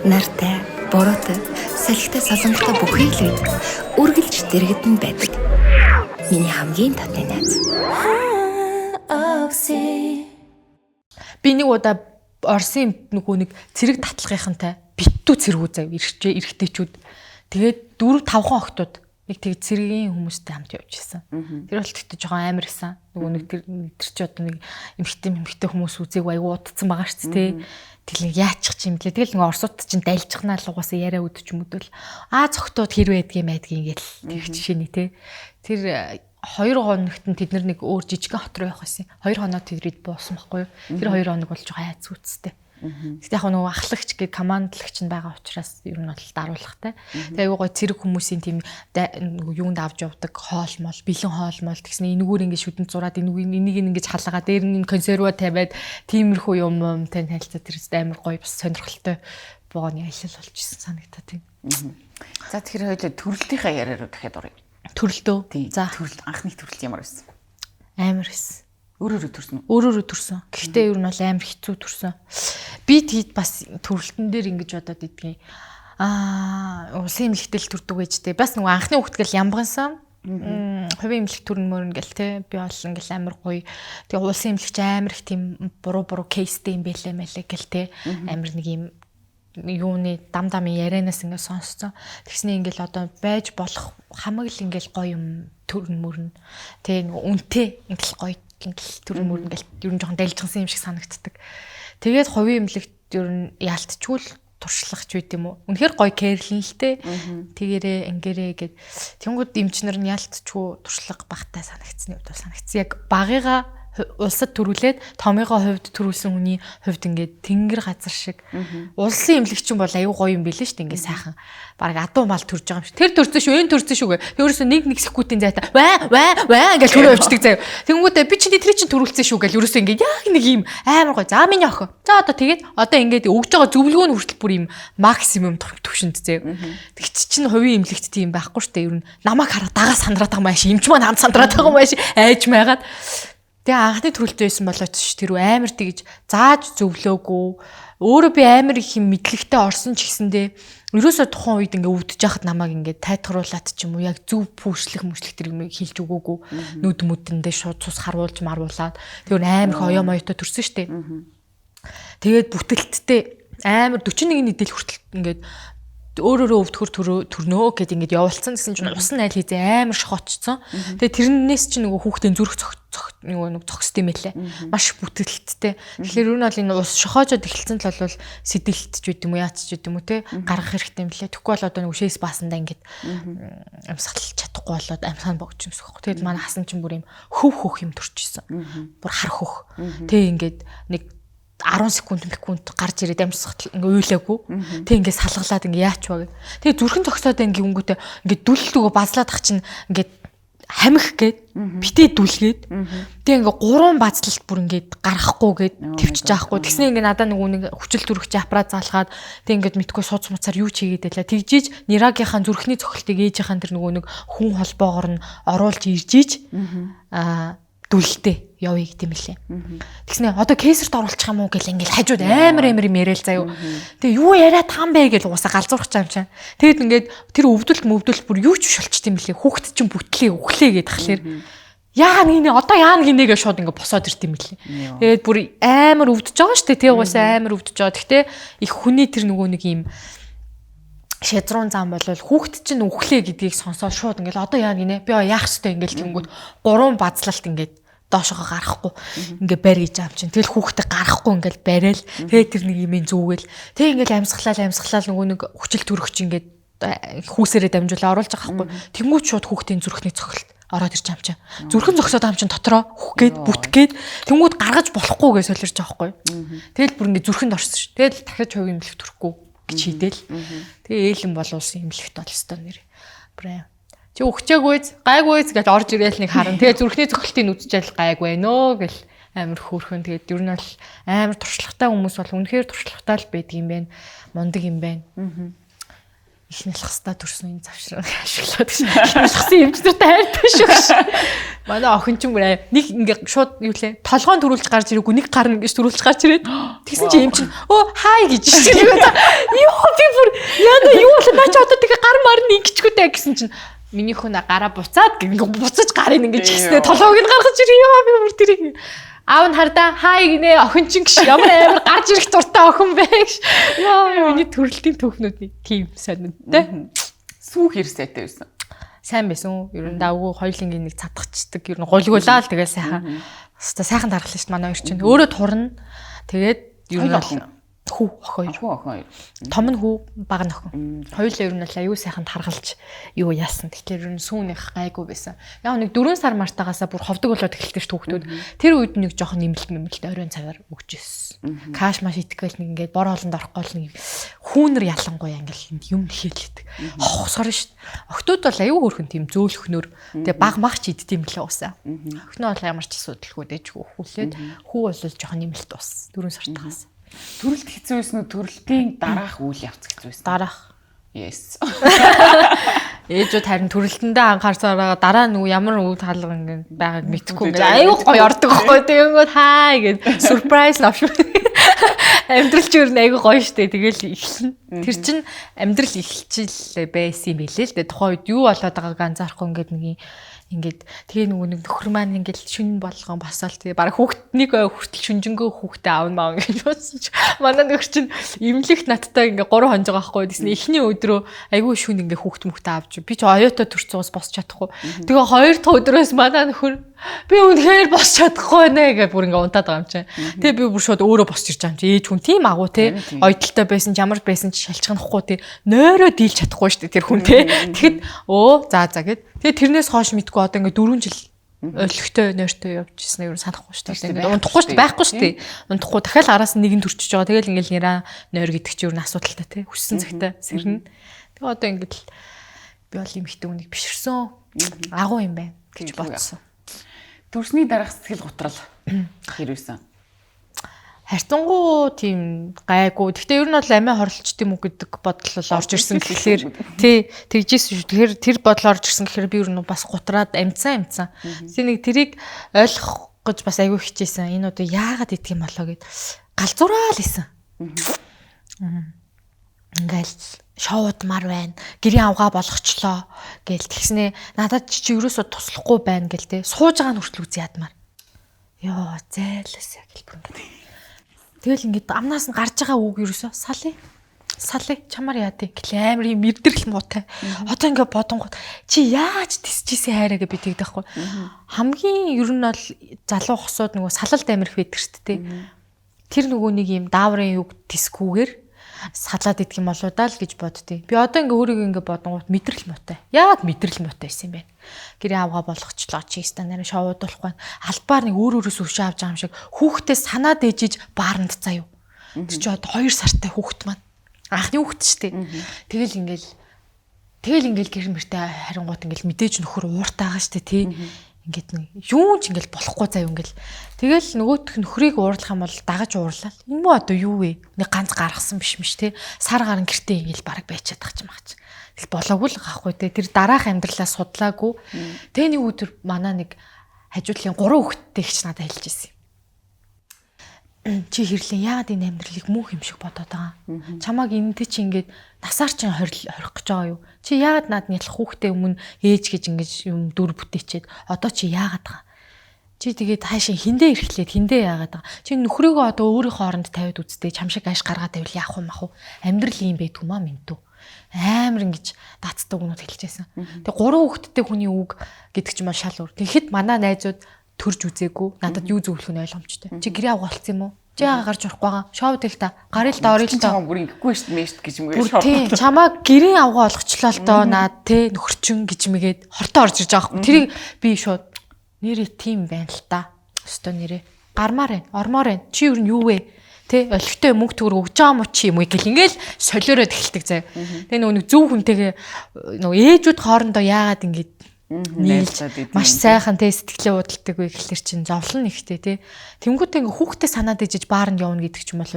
S4: Нартай, буруутай, салхитай, солонготой бүхий л үед үргэлж дэргэдэн байдаг. Миний хамгийн татны найз.
S1: Би нэг удаа Оросын нөгөө нэг цэрэг татлагынхантай битүү цэргүү зав эрэгтэйчүүд. Тэгээд 4 5 охтууд нэг тэг цэргийн хүмүүстэй хамт явж исэн. Тэр бол тэгтээ жоохон амар исэн. Нөгөө нэг тэр чи одоо нэг эмхтэй хүмүүс үзег айгу удцсан байгаа шүү дээ. Тэгэл нэг яачих юм блэ. Тэгэл нэг орсууд чинь дайлчихнаа л угаасаа яриа өдөж мөдөл. Аа цогтууд хэр байдгийг байдгийг ингээл тэр жишээний те. Тэр 2 хоногт нь тэд нэг өөр жижигхэн хот руу явах байсан. 2 хоноо тэдрид буусан байхгүй юу? Тэр 2 хоног бол жоохон айц үтстэй. Гэхдээ яг нөгөө ахлагч гээд командлагч нь байгаа учраас ер нь бол даруулгатай. Тэгээ айгүй гой цэрэг хүмүүсийн тийм юунд авч явдаг хоол мол, бэлэн хоол мол тэгснэ энэгээр ингэ шүдэнд зураад энийг ингэж халаагаа дээр нь консерва тавиад тиймэрхүү юм юмтай танилцаа тэр амар гоё бас сонирхолтой бооны аялал болж исэн санагдаа тийм.
S2: За тэгэхээр хоёлаа төрөлтийнхээ яриа руу дахиад оръё.
S1: Төрөлтөө.
S2: За төрөл анхны төрөлт ямар байсан?
S1: Амар байсан.
S2: Өөрөөрөө төрсөн үү?
S1: Өөрөөрөө төрсөн. Гэхдээ ер нь бол амар хэцүү төрсөн. Би тэгэд бас төрөлтөн дээр ингэж бодоод идэгин. Улсын эмнэлэгтэл төрдөг гэж тэ. Бас нөгөө анхны хүүхдгэл ямгансан. Хувийн эмнэлэг төрн мөрн гэл тэ. Би бол ингээл амар гоё. Тэгээ улсын эмнэлэгч амар их тийм буруу кейстэй юм бэлээ мэлээ гэл тэ. Амар нэг юм юуны дам дамын ярианаас ингээд сонсцсон. Тэгсний ингээл одоо байж болох хамаг л ингээл гоё юм төрн мөрн. Тэ нөгөө үнтэй ингээл гоё ингээл төрн мөрн ингээл ер нь жоохон далжгансан юм шиг санагддаг. Тэгээд хувийн эмнэлэгт ер нь яалтчгүй л туршлагач байд юм уу. Үнэхээр гоё кэрлэн л те. Тэгэрээ ингээрээ гэд. Тэнгүүд эмчнэр нь яалтчгүй туршлага багтай санагдсны хувьд бол санагдсан. Яг багыгаа улсад төрүүлээд томыгоо хувьд төрүүлсэн хүний хувьд ингээд тэнгэр газар шиг улсын эмнэлэгчин бол аюу гоё юм билээ шүү дээ. Ингээд сайхан бараг адуу мал төрж байгаа юм шиг. Тэр төрсөн шүү, энэ төрсөн шүү гэ. Ерөөсөө нэг нэг секундын зайтай ваа ваа ваа гэж төрөө явчихдаг заяа. Тэнгүүтээ би чиний тэр чинь төрүүлсэн шүү гэл ерөөсөө ингээд яг нэг юм амар гоё. За миний охин. За одоо тэгээд одоо ингээд өгж байгаа зөвлөгөө нь хүртэл бүр юм максимум төвшөнд заяа. Тэгч чинь хувийн эмнэлэгт тийм байхгүй шүү дээ. Ер нь намайг хараа дагаа сандраад байгаа юм ааш. Эмч маань хамт сандраад байгаа юм ааш. Айж майгаад. Тэгээ анхны төрөлтөө байсан болооч тэр амар тэгж зааж зөвлөөгүй. Өөрөө би амар их юм мэдлэгтэй орсон ч гэсэндээ ерөөсөө тухайн үед ингээ өвдөж яхад намайг ингээ тайтгаруулаад ч юм уу яг зөв пүүшлэх мүшлэх тэр юм хэлж өгөөгүй. Нүд мүдэндээ шууд цус харуулж маруулаад тэр амар их оёо моётой төрсөн штэ. Тэгээд бүтэлттэй амар 41 нийтэл хүртэл ингээд өөрөөрөө өвдөхөр төрнөө гэд ингээд явуулсан гэсэн чинь ус нь аль хэзээ амар шохоочсон. Тэгээ тэрнээс чинь нөгөө хүүхдийн зүрх нөгөө зогсд юм байлээ. Маш бүтэлттэй. Тэгэхээр ер нь бол энэ ус шохоожод эхэлсэн л бол сэдэлтж байд юм уу яач ч байд юм уу те гаргах хэрэгтэй юм лээ. Тэгэхгүй бол одоо нөгөө шээс баасандаа ингээд амьсгалж чадахгүй болоод амьсгаа богч юмсэх хөөх. Тэгэд манай хасан чинь бүр юм хөв хөх юм төрчихсөн. Бүр хар хөх. Тэгээ ингээд нэг 10 секунд гарч ирээд амьсгал ингээ уйлаагүй. Тэг ингээ салгалаад ингээ яач вэ гэд. Тэгээ зүрхэн зогсоод ингээ өнгөтэй ингээ дүл лүгөө базлаад ах чинь ингээ хамих гээд битээ дүлгээд. Тэг ингээ 3 базлалт бүр ингээ гарахгүй гээд төвчж яахгүй. Тэгснэ ингээ надаа нэг хүчил төрөгч аппарат заалгаад тэг ингээ мэдгүй сууц муцаар юу ч хийгээд байлаа. Тэгжиж Нирагийнхаа зүрхний цохилтыг ээжийнхаа тэр нөгөө нэг хүн холбоогоор нь оруулж ирж иж аа дүлтэй явъя гэдэм билээ. Тэгснэ одоо кейсерт оруулчих юм уу гэл ингээл хажууд амар амар юм яриа л заяо. Тэгээ юу яриа таам бэ гэл угаасаа галзуурах юм чинь. Тэгэд ингээд тэр өвдөлт мөвдөлт бүр юу ч биш болчт юм билээ. Хүүхэд чинь бүтлээ өглөө гээд тахлаар яа нэгнэ одоо яа нэгнэ гэж шууд ингээд босоод ирд юм билээ. Тэгээд бүр амар өвдөж байгаа шүү дээ. Тэгээ угаасаа амар өвдөж байгаа. Тэгтээ их хүний тэр нөгөө нэг юм шазрун зам болол хүүхэд чинь өглөө гэдгийг сонсоод шууд ингээд одоо яа нэгнэ би яах ёстой ингээд тэнгүүд 3 базлалт ингээд доошогоо гарахгүй ингээ барь гэж аам чинь. Тэгэл хүүхдээ гарахгүй ингээл барайл. Тэгээ тэр нэг юм зүгэл. Тэгээ ингээл амьсгалал нөгөө нэг хүчил төрөгч ингээд хүүсээрээ дамжуулаа оруулж байгаа байхгүй. Тэнгүүт шууд хүүхдийн зүрхний цохилт ороод ирж аам чинь. Зүрхэн зогсоод аам чинь дотроо хүүх гээд бүтг гээд тэнгүүт гаргаж болохгүй гэж солирч байгаа байхгүй. Тэгэл бүр ингээ зүрхэнд орсон ш. Тэгэл дахиад хувийн эмнэлэг төрөхгүй гэж хийдэл. Тэгээ ээлэн болуулсан эмнэлэгт бол өстой нэр. Бүр чи өгчээгүйз, гайгүйз гэж орж ирээл нэг харан. Тэгээ зүрхний цохилтыг үзчихэл гайгүй нөө гэл амар хөөрхөн. Тэгээд ер нь бол амар туршлагатай хүмүүс бол үнэхээр туршлагатай л байдаг юм байна. Мундаг юм байна. Их нэлхстаа төрсөн энэ завшраа ашиглаад гэж. Их нэлхсэн эмчнэртэй хайртай шүү гэж. Манай охин ч юм бүр нэг ингээ шууд юу лээ. Толгойн төрүүлж гарч ирээгүй нэг гар ингэж төрүүлж гарч ирээд тэгсэн чи эмч нь өө хай гэж чинь. Юу би бүр яана юу болоо наа чи одоо тэгээ гар мар нь ингэчгүй дээ гэсэн чинь миний хүн гараа буцаад ингээ буцаж гарыг ингэж хийснэ толгойг нь гаргаж ирээ ёо би бүр тэрийг аав нь хардаа хай гинэ охин чинь гэж ямар амар гарч ирэх дуртай охин бэ гэж ёо миний төрөлтийн төвхнүүд тийм сонинтай
S2: сүү хэр сайтай байсан.
S1: Сайн байсан. Ер нь давгүй хоёулынгийн нэг цадгачдаг. Ер нь гулгуулаа л тэгэл сайхан. Хэвээ сайхан даргалаа шүү дээ манай хоёр чинь. Өөрөө турна. Тэгээд ер нь Хүү охин хоёр.
S2: Хүү охин хоёр.
S1: Том нь хүү, бага нь охин. Хоёулаа ер нь бол аюу сайхан таргалж юу яасан. Тэгэхээр ер нь сүүнийх гайгүй байсан. Яг нэг 4 сар мартаагаасаа бүр ховдог болоод эхэлдэг шүү хүүхдүүд. Тэр үед нэг жоохон нэмэлт оройн цагаар өгч ирсэн. Каш маш итгэл нэг ингээд бор хоолнд орохгүй л нэг хүүнэр ялангуяа ингээд юм хэлдэг. Хохсоор шүү. Охтууд бол аюу хөөрхөн тийм зөөлхнөр тэгээ баг мах ч иддэм лээ усаа. Охиноо бол ямар ч асуудалгүй дэжгүй хүлээд хүү бол жоохон нэмэлт ус 4 сартаагаас.
S2: Төрөлт хэцүү байсан уу? Төрөлтийн дараах үйл явц хэцүү байсан.
S1: Дараах.
S2: Yes.
S1: Ээжүүд харин төрөлтөндөө анхаарсараа дараа нөгөө ямар үе таалга ингээд байгааг мэдэхгүй ингээд аюу гоё ордог байхгүй тэгэнгүүт хай гэд surprise навш. Амьдрал чи өөр нь аюу гоё штэ тэгэл эхэлнэ. Тэр чин амьдрал эхэлчихлээ байсан юм билээ л дээ. Тухайн үед юу болоод байгааг анзаарахгүй ингээд нэг ингээд тэгээ нөгөө нэг нөхөр маань ингээд шүн болгон босоол тэгээ баг хүүхд нэг ой хүртэл шүнжэнгөө хүүхдээ аавна маа гэж бодсон чи манай нөхөр чинь имлэгт надтай ингээд 3 хонж байгаа байхгүй тэгсэн эхний өдрөө айгүй шүн ингээд хүүхд мөхтөө авч би ч оюутай төрцөөс босч чадахгүй тэгээ хоёр дахь өдрөөс манай нөхөр би үнэхээр босч чадахгүй нэ гэж бүр ингээд унтаад байгаа юм чинь тэгээ би бүр шууд өөрөө босч ирж байгаа юм чи ээж хүн тийм агуу те ойдолтой байсан ч ямар байсан ч шалчганахгүй те нойроо дийлж чадахгүй шүү дээ тэр хүн те тэгэхэд өө за за гэд тэгээ тэрнээс хойш мэдгүй одоо ингээд 4 жил өлегтэй нойртой явж ирсэн юм санахгүй шүү дээ. Ингээд унтахгүй шүү дээ, байхгүй шүү дээ. Унтахгүй дахиад араас нь нэг нь төрчиж байгаа. Тэгэл ингээд нэраа нойр гэдэг чинь юу н асуудалтай тий. Хүссэн цагтаа сэрнэ. Тэгээ одоо ингээд би бол эмэгтэй хүнийг биширсэн. Агуу юм байна гэж бодсон.
S2: Төрсний дараах сэтгэл готрол хэр байсан?
S1: Харьцангуй тийм гайгүй. Гэхдээ ер нь бол амиа хорлолчт юм уу гэдэг бодол бол орж ирсэн гэхлээр тий тэгжсэн шүү. Тэгэхээр тэр бодол орж ирсэн гэхээр би ер нь бас гутраад амтсан. Тэгээ нэг тэрийг ойлгох гэж бас айгүй хичээсэн. Энэ одоо яагаад идэх юм болоо гэд галзуураа л исэн. Ингээл шоудмар байна. Гэрийн авгаа болгочлоо гэл тэгснээ надад чи ерөөсөө туслахгүй байна гэл те. Сууж байгаа нь хүртэл үз ядмаар. Йоо зайлсаа гэл бүр ингээд. Тэгэл ингээд амнаас нь гарч байгаа үг ерөөсөө салъя. Салъя чамаар яа дий гэл амар юм мэдрэл муутай. Одоо ингээд бодонгууд чи яаж тисчихсэн хайраа гэж би тэгдэг байхгүй. Хамгийн ер нь бол залуу хосууд нөгөө салалт амар их байдаг шүү дээ. Тэр нөгөө нэг юм дааврын юг тискүүгээр салаад идэх юм болоо даа л гэж боддیں۔ Би одоо ингээ өөрийгөө ингээ бодонгууд мэдрэл муутай. Яг мэдрэл муутай байсан юм байна. Гэрээ авгаа болгочлоо чи ста нарийн шоудуулахгүй. Албаар нэг өөр өөрөөс өшөө авч байгаа юм шиг хүүхдээ санаа дээжиж бааранд заяа. Тэр чи одоо 2 сартай хүүхэд маань. Анхны хүүхэд шүү дээ. Тэгэл ингээл гэр мөртэй харингууд ингээл мэдээж нөхөр ууртай байгаа шүү дээ тий. Ингээд нэг юу ч ингээл болохгүй заяа ингээл тэгэл нөгөөх нөхрийг уурлах юм бол дагаж уурлаа. Энэ мүү одоо юу вэ? Нэг ганц гаргасан биш мш тий. Сар гарan гэртээ ингээл бараг байчаад ах юм аач. Тэгэл болоогүй л гахгүй тий. Тэр дараах амьдралаа судлаагүй. Тэгээ нэг өдөр манай нэг хажуудлын 3 хүүхэдтэй ихч надад хэлж ирсэн юм. Чи хэрлэн яагаад энэ амьдралыг мөнх юм шиг бодоод байгаа? Чамааг энэтэй чи ингээд насаар чинь хорих гэж байгаа юу? Чи яагаад над нялх хүүхдээ өмнө ээж гэж ингэж юм дүр бүтээчээд одоо чи яагаад байгаа? Чи тэгээд хаашаа хиндэ ирэхлээд хиндэ яагаад байгаа? Чи нөхрийгөө одоо өөрийнхөө оронд тавиад үзтээ чам шиг ааш гаргаад тавил яах вэ мах уу? Амьдрал ийм байдгүй маа минь дүү. Амар ингэж даацдаг үгнүүд хэлжсэн. Тэгээ 3 хүүхэдтэй хүний үг гэдэг чинь бол шал өөр. Тэгэхэд манай найзууд төрж үзээгүй. Надад юу зөвлөх нь ойлгомжтой. Чи гэрээ авах болсон юм уу? Чи яагаад гарч орохгүй байгаа? Шоу тэл та. Гарыг л та орё л та.
S2: Чамаа бүр ингэхгүй шүү дээ гэж юм
S1: гээ. Тий, чамаа гэрийн авгаа олгочлоо л доо наад те нөхөрчин гэж мэгээд хортой орж ирж байгаа байхгүй. Тэрийг би шууд нэрээ тийм байна л та. Өстөө нэрээ гармаар байна, ормоор байна. Чи юу нь юу вэ? Тэ олигтой мөнгө төгрөг өгч байгаа мó чи юм уу гэл ингээл солиороод эхэлдэг заяа. Тэгээ нөгөө нэг зөв хүнтэйгээ нөгөө ээжүүд хоорондоо яагаад ингэж нийлж маш сайхан тэ сэтгэлээ уудалдаг вэ гэхэлэр чинь зовлон нэгтэй тэ. Тэнгүүтээ ингээ хүүхдээ санаад ижиж бааранд явна гэдэг чинь бол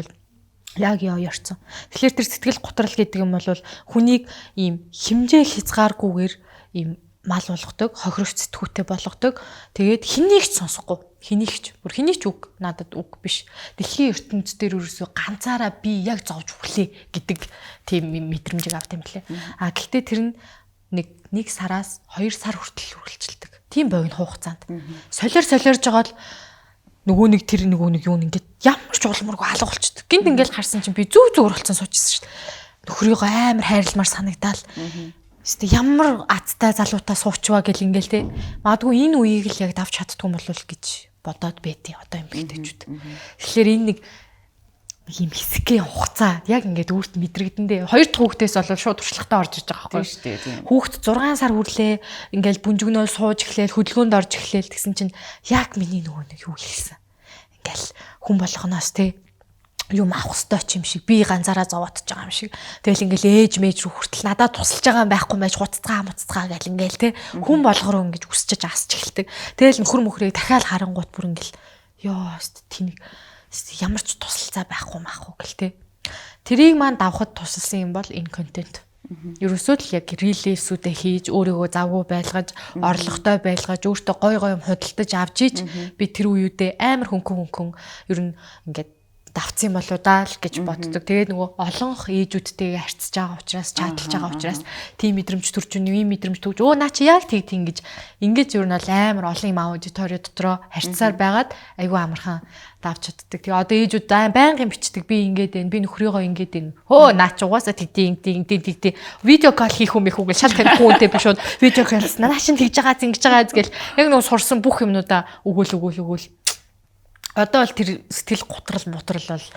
S1: яг яа ярьсан. Тэгэхээр тэр сэтгэл готрол гэдэг юм бол хүнийг ийм хэмжээ хязгааргүйгээр ийм мал болгодог, хохирогч сэтгүүтэй болгодог. Тэгээд хэнийг ч сонсохгүй. Хэнийг ч бүр хэний ч үг надад үг биш. Дэлхийн ертөнц дээр ерөөсөө ганцаараа би яг зовж хүлээ гэдэг тийм мэдрэмжийг авт юм лээ. А гэхдээ тэр нь нэг сараас 2 сар хүртэл үргэлжилдэг. Тийм богино хугацаанд. Солиор сольорж байгаа л нөгөө нэг тэр нөгөө нэг юу ингээд ямар ч улмаргүй алга болчдөг. Гинт ингээд харсан чинь би зүг зүгээр болцсон суучсан шүү дээ. Нөхрийгөө амар хайрламар санагдаал. Эсвэл ямар азтай залуутай суучваа гэл ингээл те. Магадгүй энэ үеийг л яг давж чаддгүй юм болов гэж бодоод байдیں۔ Одоо эмэгтэйчүүд. Тэгэхээр энэ нэг Нэг юм хэсгийн хугацаа яг ингээд өөрт мэдрэгдэндээ. Хоёр дахь хүүхдээс бол шууд туршлагатай орж иж байгаа байхгүй.
S2: Тийм шүү дээ, тийм.
S1: Хүүхд 6 сар хүрлээ, ингээл бүнжигнөөл сууж эхлээл, хөдөлгөөнд орж эхлээл тэгсэн чинь яг миний нөгөө нэг юу хэлсэн. Ингээл хүн болгоноос те юм авах ёстой ч юм шиг би ганцаараа зовоотж байгаа юм шиг. Тэгэл ингээл ээж мэж рүү хүртэл надад тусалж байгаа юм байхгүй байж хуцацгаа муцацгаа гэл ингээл те хүн болгороо ингэж үсчэж асч эхэлдэг. Тэгэл нөхөр мөхрийг дахиад харангуут бүр ингээл ёо тэнэг ямар ч тусалцаа байхгүй маахгүй гэл те. Тэрийг маань давхад тусалсан юм бол энэ контент. Ерөөсөө л яг релизүүдээ хийж өөрийгөө завгүй байлгаж, орлоготой байлгаж, өөртөө гой гой юм худалдаж авч иж би тэр үеүдээ амар хөнгөн ер нь ингээд давцсан болоо даа л гэж боддог. Тэгээд нөгөө олонх ээжүүдтэйгээ харьцаж байгаа учраас, чаталж байгаа учраас тийм мэдрэмж төрж юм, ийм мэдрэмж төрж, өө наа чи яг тэг тэг ингэж ингэж ер нь бол амар олон юм аудитори дотроо харьцаар байгаад айгүй амархан давж чаддаг. Тэгээ одоо ээжүүд байнгын бичдэг. Би ингээд байна. Би нөхрийгөө ингээд байна. Хөө наа чи угаасаа тэг тэг тэг тэг тэг тэг видео кол хийх юм их үү гэл шал танихгүй үнтэй би шууд видео кол наа шин тэгж байгаа зингэж байгаа гэл яг нөгөө сурсан бүх юмнуудаа өгөөл. Одоо бол тэр сэтгэл гутрал мутрал бол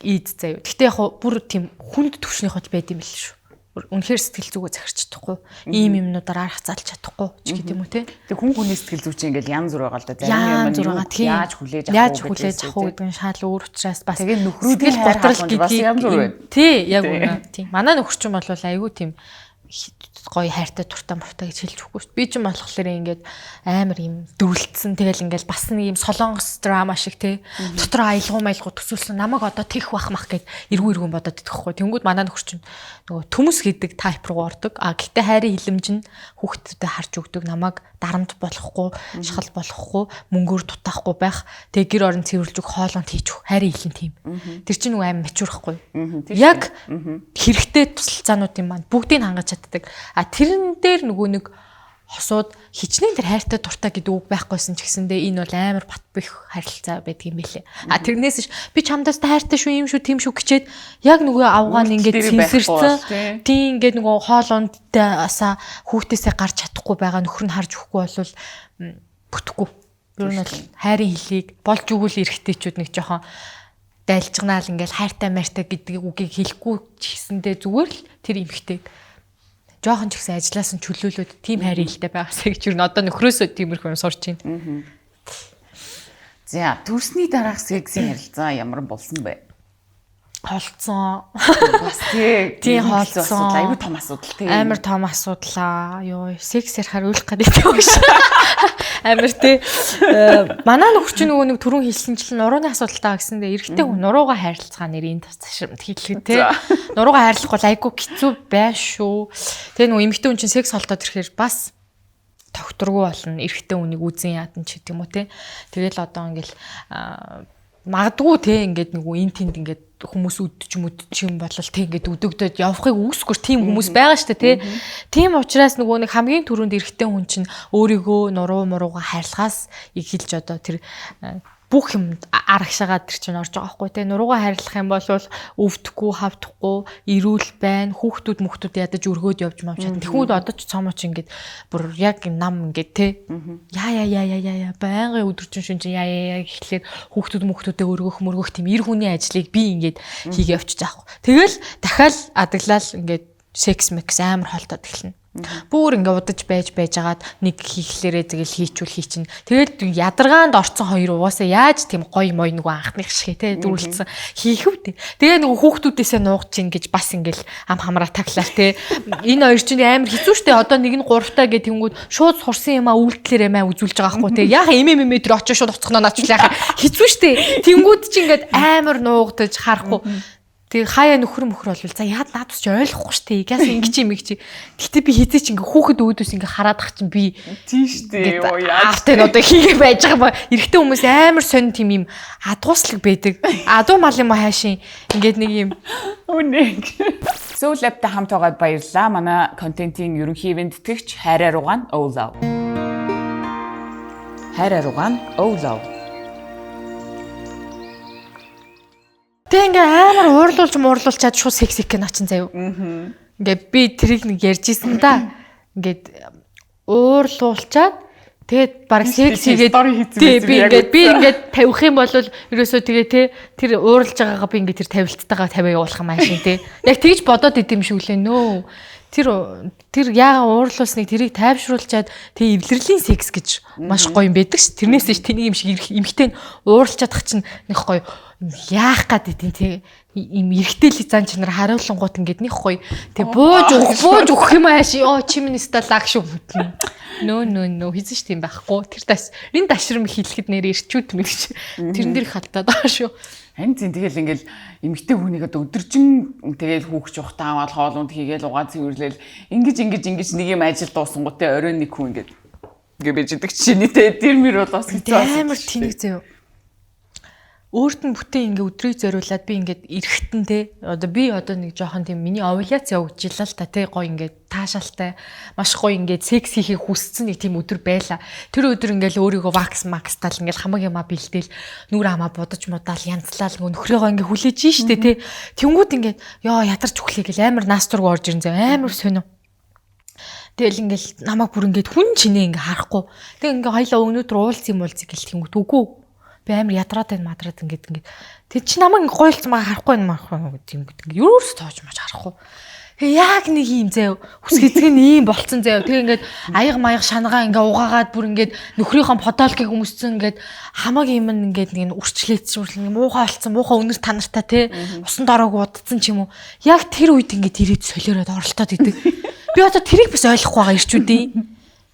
S1: ийд заяа. Гэтэ яг бүр тийм хүнд төвшнийх бол байд юм л шүү. Үнэхээр сэтгэл зүгөө захирч чадахгүй. Ийм юмнуудаар арга заалж чадахгүй ч гэдэг юм уу те.
S2: Тэг хүн хүний сэтгэл зүй чинь ингээл янз бүр байгаа л да. Зарим юм яаж хүлээж
S1: авах вэ? Яаж хүлээж авах вэ гэдэг нь шал өөр учраас бас
S2: тэгээ нөхрүүдийн
S1: гутрал гэдгийг
S2: янз бүр байна.
S1: Тий, яг үнэ. Тийм. Манай нөхөр чинь бол айгүй тийм гоё хайртай туртай муртай гэж хэлж өгөхгүй шүү. Би ч юм болохоор ингээд амар юм дүрлцсэн. Тэгэл ингээд бас нэг юм солонгос драма шиг те. Дотроо аялгуу маялгуу төсөөлсөн намайг одоо тех бах мах гэд эргүү бодоод идэхгүй. Тэнгүүд манай нөхөр чинь нөгөө төмөс гэдэг тайп руу ордог. А гэтээ хайрын хилэмж нь хүүхдүүдэд харж өгдөг. Намайг дарамт болохгүй, шахал болохгүй, мөнгөөр дутаахгүй байх. Тэгээ гэр орон цэвэрлж өг, хоолойд хийж өг. Хайрын хилэн тийм. Тэр чинь нөгөө аим мачуурахгүй. Яг хэрэгтэй тусалцаануудын маань бүгдийг хангаж чаддаг. А тэрэн дээр нөгөө нэг хосууд хичнээн тэр хайртай дуртай гэдэг үг байхгүйсэн ч гэсэндээ энэ бол амар бат бих харилцаа байдаг юм билээ. А тэрнээс би чамдаас хайртай шүү, юм шүү, тийм шүү гэчээд яг нөгөө авгаан ингээд цэнсэрсэн. Тийм ингээд нөгөө хоолундасаа хүүхдээсээ гарч чадахгүй байгаа нөхөр нь харж өгөхгүй бол бүтэхгүй. Ер нь бол хайрын хилийг болж өгвөл эрэгтэйчүүд нэг жоохон дайлжганаал ингээл хайртай майртай гэдэг үгийг хэлэхгүй ч гэсэндээ зүгээр л тэр эмэгтэйг жоохон ч гэсэн ажиллаас нь чөлөөлөөд тийм хайрын хилтэй байгаасаа гэж юу н одоо нөхрөөсөө тиймэрхүү юм сурч байна.
S2: За, төрсний дараах сексийн харилцаа ямар болсон бэ?
S1: Холцсон.
S2: Бас тий.
S1: Тийм холцсон.
S2: Айгүй том асуудал тий.
S1: Амар том асуудлаа. Йоо, секс ярихаар уйлах гэдэг юм шиг. Амар тий. Манай нөхөр чинь нөгөө нэг түрүүн хэлсэнчлэн нурууны асуудалтай гэсэндээ эрэгтэй хүн нуруугаа хайрлцгаа нэр энэ тасшрамт хэлдэг тий. Нуруугаа хайрлахгүй айгүй хэцүү байх шүү. Тэгээ нөгөө эмэгтэй хүн чинь секс холдоод ирэхээр бас тогтургүй болно. Эрэгтэй хүнийг үзэн яадан ч гэдэг юм уу тий. Тэгэл одоо ингээл магадгүй те ингээд нөгөө эн тэнд ингээд хүмүүс үдч мүдч юм болол те ингээд өдөгдөд явахыг үүсгэр тийм хүмүүс байгаа штэ те. Тийм учраас нөгөө нэг хамгийн түрүүнд эрэгтэй хүн чинь өөрийгөө нуруу мурууга хайрлахаас эхэлж одоо тэр бүх юм арагшаагаа тэр чинь орж байгаа байхгүй те. Нуруугаа хайрлах юм бол өвдөхгүй, хавдахгүй, эрүүл байна, хүүхдүүд мөхтүүд ядаж өргөөд явж мавч чадна. Тэхүүд одоо ч цоомоч ингээд бүр яг нам ингээд те. Яа яа яа яа яа байнгын өдөржин шүнжин яа яа яа гэхлээр хүүхдүүд мөхтүүдэд өргөх мөргөх тийм эр хүний ажлыг би ингээд хийгээ явчих заахгүй. Тэгэл дахиад адаглал ингээд секс мекс амар холдоод эхэлнэ. Бүр ингээ удаж байж байжгаад нэг хийхлээрээ тэгэл хийчүүл хийчин. Тэгэл ядаргаанд орцсон хоёр угаасаа яаж тийм гоё мой нөгөө анхных шиг те дүүрэлцсэн хийх үү те. Тэгээ нөгөө хүүхдүүдээсээ нуугч ин гэж бас ингээл ам хамраа таглаа те. Энэ хоёр чинь амар хэцүү шттэ. Одоо нэг нь гуравтаа гэх тэнгүүд шууд сурсан юмаа үйлдэлээр амиа үзүүлж байгаа хгүй те. Яха эмээ мэмээ тэр очиж шууд уцхноо начлаа хэцүү шттэ. Тэнгүүд чинь ингээд амар нуугдаж харахгүй. Тэгээ хаяа нөхөр мөхөр болвол за яад наад бас ч ойлгохгүй шүү дээ. Гяс ингэж юм ингэж. Гэтэ би хизээч ингээ хүүхэд өөдөөс ингээ хараад ах чинь би
S2: тийм шүү дээ. Йоо
S1: яаж тэ одоо хийгээ байж байгаа ба эрэгтэй хүмүүс амар сонь тийм юм адууслаг байдаг. Адуу мал юм хайшин ингээд нэг юм
S2: үнэг. Soul Lab-тай хамт байгаад баярлалаа. Манай контентын ерөнхий ивент тэтгэгч Хайраар угаан Oh Love. Хайраар угаан Oh Love.
S1: Тэг ингээ амар уурлуулж муурлуулчаад шууд секс хийх гэнэ очин заяа. Ингээ би тэрийг нэг ярьж исэн да. Ингээд уурлуулчаад Тэгээд баг секс хийгээд
S2: тий
S1: би ингээд тавих юм бол ерөөсөө тэгээ те тэр ууралж байгаагаа би ингээд тэр тавилттайгаа тавиа явуулах юм аашин те. Яг тэгж бодоод идэм шиг үлээ нөө. Тэр яагаад уурлуулсныг тэрийг тайвшруулчаад тэг эвлэрлийн секс гэж маш гоё юм байдаг ш. Тэрнээс ш тэнийг юм шиг эмхтэй нь уурлчаадах чинь нэг гоё яах гад идэв те. Им эргэтэл зан чанар хариулангууд ингээд нэг гоё тэг бууж өгөх юм ааш. Ёо чи минь ста лаг шүү. Нөө хийсэн ш тийм байхгүй. Тэр тас энэ дашрам хилэхэд нэр ирчүүд мэгч тэрэн дээр халтаад байгаа шүү.
S2: Харин зин тэгэл ингээл эмэгтэй хүнийг одоо өдөржин тэгэл хүүхч ухтаа аваад хоол унд хийгээл угаа цэвэрлээл ингэж нэг юм ажил дуусангуудаа оройн нэг хүн ингээд ингээ бэж идэг чинь тэ тэр мөр бол бас
S1: хэцүү амар тэнэг зөө. Өөрт нь бүтэн ингээ өдрийг зориулаад би ингээд эрэхтэн те одоо би одоо нэг жоохон тийм миний овуляц явагдчихлаа л та те гоё ингээд таашаалтай маш гоё ингээд секс хийхийг хүссэн нэг тийм өдөр байла. Тэр өдөр ингээл өөрийгөө вакс макстал ингээл хамаг юмаа бэлдээл нүр хамаа будаж мудаал янзлал нөхрөөгөө ингээ хүлээж штэ те. Тэнгүүд ингээд ёо ядарч өглөө гэл амар нас зург орж ирэн зэ амар сонио. Тэгэл ингээл намайг бүр ингээд хүн чинээ ингээ харахгүй. Тэг ингээ хоёлаа өнөөдөр уулзсан юм уулзъя гэл тэнгүүд үгүй. Би амар ядраад байна мадраад ингээд тэг чи намайг ингээ гойлцсан маа харахгүй байна марахгүй гэдэг юм ингээ юурс тоож маж харахгүй. Тэгээ яг нэг юм заяа хүс хэзэг нь ийм болцсон заяа. Тэгээ ингээд аяга маяг шангаа ингээ угаагаад бүр ингээд нөхрийнхөө подолкийг өмссөн ингээд хамаг юм ингээд нэг үрчлээдсэн үрчлээ муухай болцсон муухай үнэр танартай те усан дороог удцсан ч юм уу. Яг тэр үед ингээд ирээд солиороод оролтоод идэг. Би одоо тэрийг бас ойлгохгүй байгаа ирчүүдийн.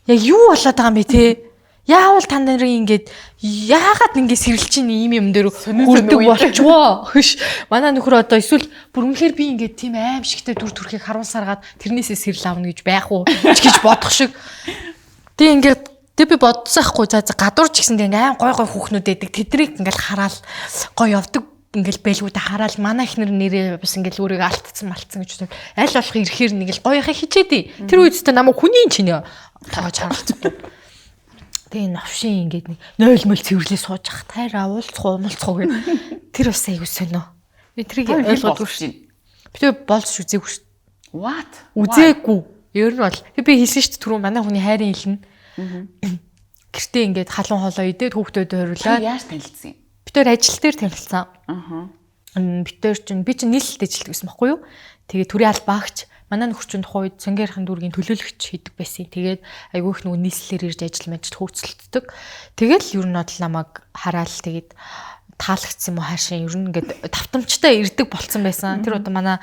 S1: Яг юу болоод байгаа юм бэ те? Яавал та нарын ингээд яагаад ингээд сэрэлж чинь ийм юм дээр хүрдэг болчихвоо. Хөш. Манай нөхөр одоо эсвэл бүр үнэхээр би ингээд тийм аим шигтэй дүр төрхийг харуулсаргаад тэрнээсээ сэрэл авна гэж байх уу гэж бодох шиг. Тэг ингээд тэг би бодсаахгүй за гадуур ч гэсэн ингээд аим гой гой хүүхнүүд байдаг. Тэдрийг ингээд хараал гой явдаг ингээл бэлгүүдэ хараал манай ихнэр нэрээ бас ингээл өөрийгөө алдсан малтсан гэж бодоод аль болох ирэхээр нэг л гоёхыг хичээдэй. Тэр үед ч намайг хүний чинь тоож харалцахгүй. Тэгээ новшин ингээд нэг 0 мөл цэвэрлээ сууж ах тайраа уулзах уу муулцах уу гэх. Тэр бас айгуу сонио. Би тэрийг ойлгодгүй шин. Би тэр болж үзээгүй шин.
S2: What?
S1: Үзээгүй. Ер нь бол би хэлсэн шүү дээ түрүү манай хүний хайрын хэлнэ. Гэртээ ингээд халуун хоолоо идээд хүүхдүүдэд хориулаад.
S2: Яаж танилцсан юм?
S1: Би тэр ажил дээр танилцсан. Аа. Би тэр чинь би чинь нийлэлт ажилтдаг гэсэн баггүй юу? Тэгээ төрийн албаагч манай нөхөр чинь тухайн үед Цэнгэрхэн дүүргийн төлөөлөгч хийдэг байсан. Тэгээд айгүй их нөгөө нийслэлээр ирж ажил мажил хөөцөлддөг. Тэгэл ер нь бол намайг хараал тэгээд таалагдсан юм уу хаашаа ер нь ингээд давтамжтай ирдэг болцсон байсан. Тэр одоо манай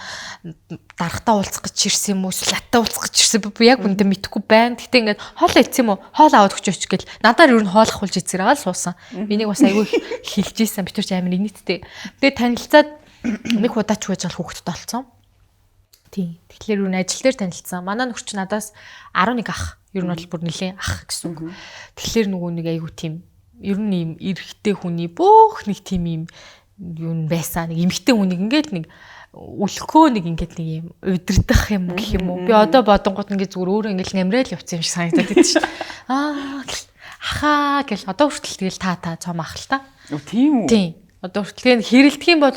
S1: дарагтаа уулзах гэж ирсэн юм уу эсвэл латтай уулзах гэж ирсэн би яг үндэ мэдэхгүй байна. Гэтэ ингээд хоол идсэн юм уу? Хоол аваад өгч өч гэл надаар ер нь хоол ахуулж идсээр байгаа л суусан. Энийг бас айгүй хэлж ийсэн. Би тэр чинь амар инээдтэй. Тэгээд танилцаад нэг удаач байж гал хүүхэдтэй болцсон. Тийм. Тэгэхээр юу н ажил дээр танилцсан. Манай нөхөр чинь надаас 11 ах. Ер нь бол бүр нэлээд ах гэсэн үг. Тэгэхээр нөгөө нэг айгу тийм ер нь ийм эрэгтэй хүний бүх нэг тийм юм юу н байсан. Нэг эмэгтэй хүнийг ингээд нэг үлэхөө нэг ингээд нэг юм удирдах юм гэх юм уу. Би одоо бодонгууд ингээд зүгээр өөрөө ингээд нямраал явцсан юм шиг санагдаад байдаг чинь. Аа ахаа гэл одоо хүртэл тэгэл та цом ах л та.
S2: Тийм үү?
S1: Тийм. Одоо хүртэл хэрэлдэх юм бол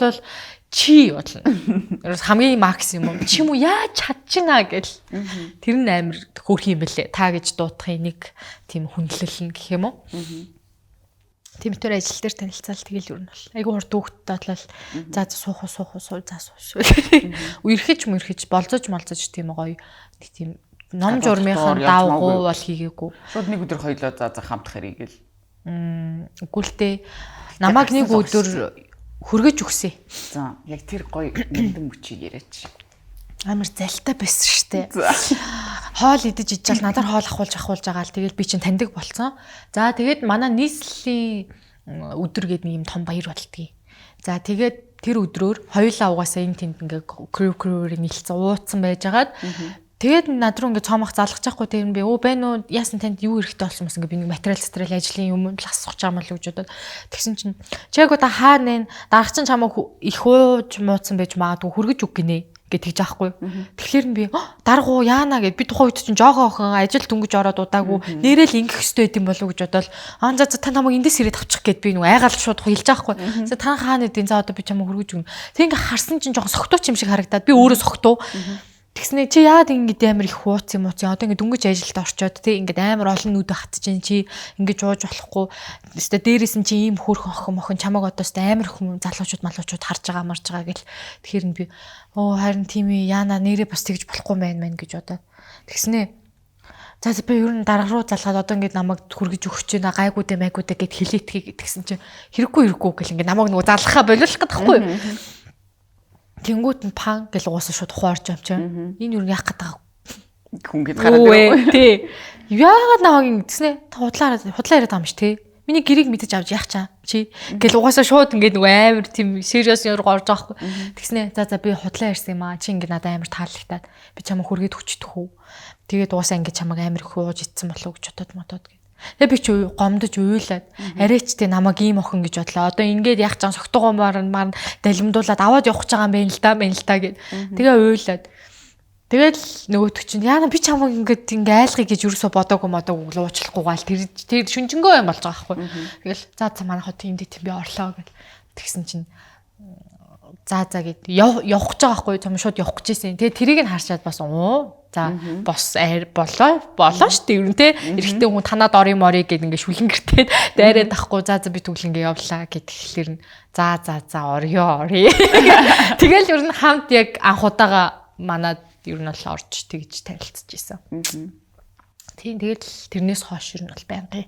S1: чи бодлоо. Ерөөс хамгийн максимум чи юм уу яаж чадчихна гэл. Тэр нь амар хөөрхөн юм бэлээ. Та гэж дуудахын нэг тийм хүндлэл нь гэх юм уу? Тийм тэр ажил дээр танилцаал тэгэл ер нь бол айгүй хурд хүүхдтэй бодлол за суух уу за суу. Үерхэж мөрхөж болзож молзож тийм гоё нэг тийм ном журмынхан давгуу бол хийгээгүй.
S2: Шууд нэг өдөр хоёлоо за хамтах хэрэг гэл.
S1: Үгүй л дээ. Намайг нэг өдөр хөргөж өгсөн.
S2: За яг тэр гоё нэмдэн мөчийг яриач.
S1: Амар залтай байсан штэ. Хоол идэж ичээл надаар хоол ахуулж байгаа л тэгэл би чинь таньдаг болцсон. За тэгээд манай нийслэлийн өдөр гээд нэг юм том баяр болдгийг. За тэгээд тэр өдрөөр хоёулаа угаасаа энэ тэнд ингээ крю-крюээр нийлцэн ууцсан байжгаад тэгээд над руу ингээ цоомох залгах чахгүй тэр би өө байна уу яасан танд юу хэрэгтэй болсон юм ингээ би нэг материал материал ажлын юм л асуух чам л гэж бодоод тэгсэн чинь чи яг одоо хаа нэ дарга чинь чамайг их ууж мууцсан байж магадгүй хөргөж үг гинэ гэж тэгж аахгүй. Тэгэхээр нь би дарга уу яана гэд би тухайн үед чинь жоохоо охин ажил дөнгөж ороод удаагүй нэрэл ингэх ёстой байд юм болов уу гэж бодоол аа за та намайг эндээс ирээд авчих гэд би нэг айгаал шууд хэлж аахгүй. За та хаана нэдин за одоо би чамайг хөргөж өгнө. Тэг ингээ харсан чинь жоохон согтууч юм шиг харагдаад би өөрөө согтуу. Тэгснэ чи яагаад ингэж амар их хууц юм уу? Одоо ингэ дөнгөж ажилд орчоод тий ингээд амар олон нүдэ хатж чинь чи ингэж ууж болохгүй. Өстө дээрээс нь чи ийм хөөрхөн охин мохин чамаг одоо өстө амар хүмүүс залуучууд малуучууд харж байгаа марж байгаа гэл. Тэгэхээр нь би оо харин тийм ээ яана нэрээ бас тэгж болохгүй байх мэн гэж бодоод. Тэгснэ за би ер нь дарга руу залгаад одоо ингээд намайг хүргэж өгч байна гайгүй дээ майгүй дээ гэд хэлээтгэе гэдгсэн чинь хэрэггүй хэрэггүй гэл ингээд намайг нөгөө залгахаа болиулах гэдэг байхгүй юу? Тэнгүүт нь пан гэл угаасаа шууд ухаарч юм чинь. Энэ юу яах гээд байгаа
S2: хүн гэд хараад
S1: байна. Тий. Яагаад намайг ингэснэ? Та худлаа худлаа яриад байгаа юм чи тий. Миний гэрийг мэдэж авч яах чаа чи гэл угаасаа шууд ингээд нөгөө амар тийм serious юм руу орж байгаа хгүй. Тэгснэ за за би худлаа ярьсан юм аа. Чи ингээд надад амар таалагдаад би чамайг хүргээд өчтөх үү. Тэгээд угаасаа ингээд чамайг амар их ууж ицсэн болов уу гэж бодоод модод гэд. Тэгээ би чи гомдож уйлаад арайч тэ намайг ийм охин гэж бодлоо. Одоо ингээд яах чам согтуугомоор маань далимдуулаад аваад явах гэж байгаа юм байна л да, байна л да гэд. Тэгээ уйлаад. Тэгэл нөгөөдөг чинь яана би чамайг ингээд ингээ айлгыг гэж юусоо бодоогүй модоогүй уучлахгүй гал тэр тэр шүнжэнгөө юм болж байгаа байхгүй. Тэгэл за за манай хот тийм тийм би орлоо гэл. Тэгсэн чинь за за гэд явах гэж байгаа байхгүй юм шууд явах гэж байсан. Тэгээ тэрийг нь харшаад бас оо за бос айр болоо болоо шүү дээ ер нь те эрэгтэй хүн танаад орё морё гэд ингээ шүлэнгэртээд дайраад ахгүй за за би тэгвэл ингээ явлаа гэд тэгэхээр нь за за за орё орё. Тэгэл ер нь хамт яг анх удаага манад ер нь бол орж тэгж танилцж исэн. Тийм тэгэл тэрнээс хойш ер нь бол байнгын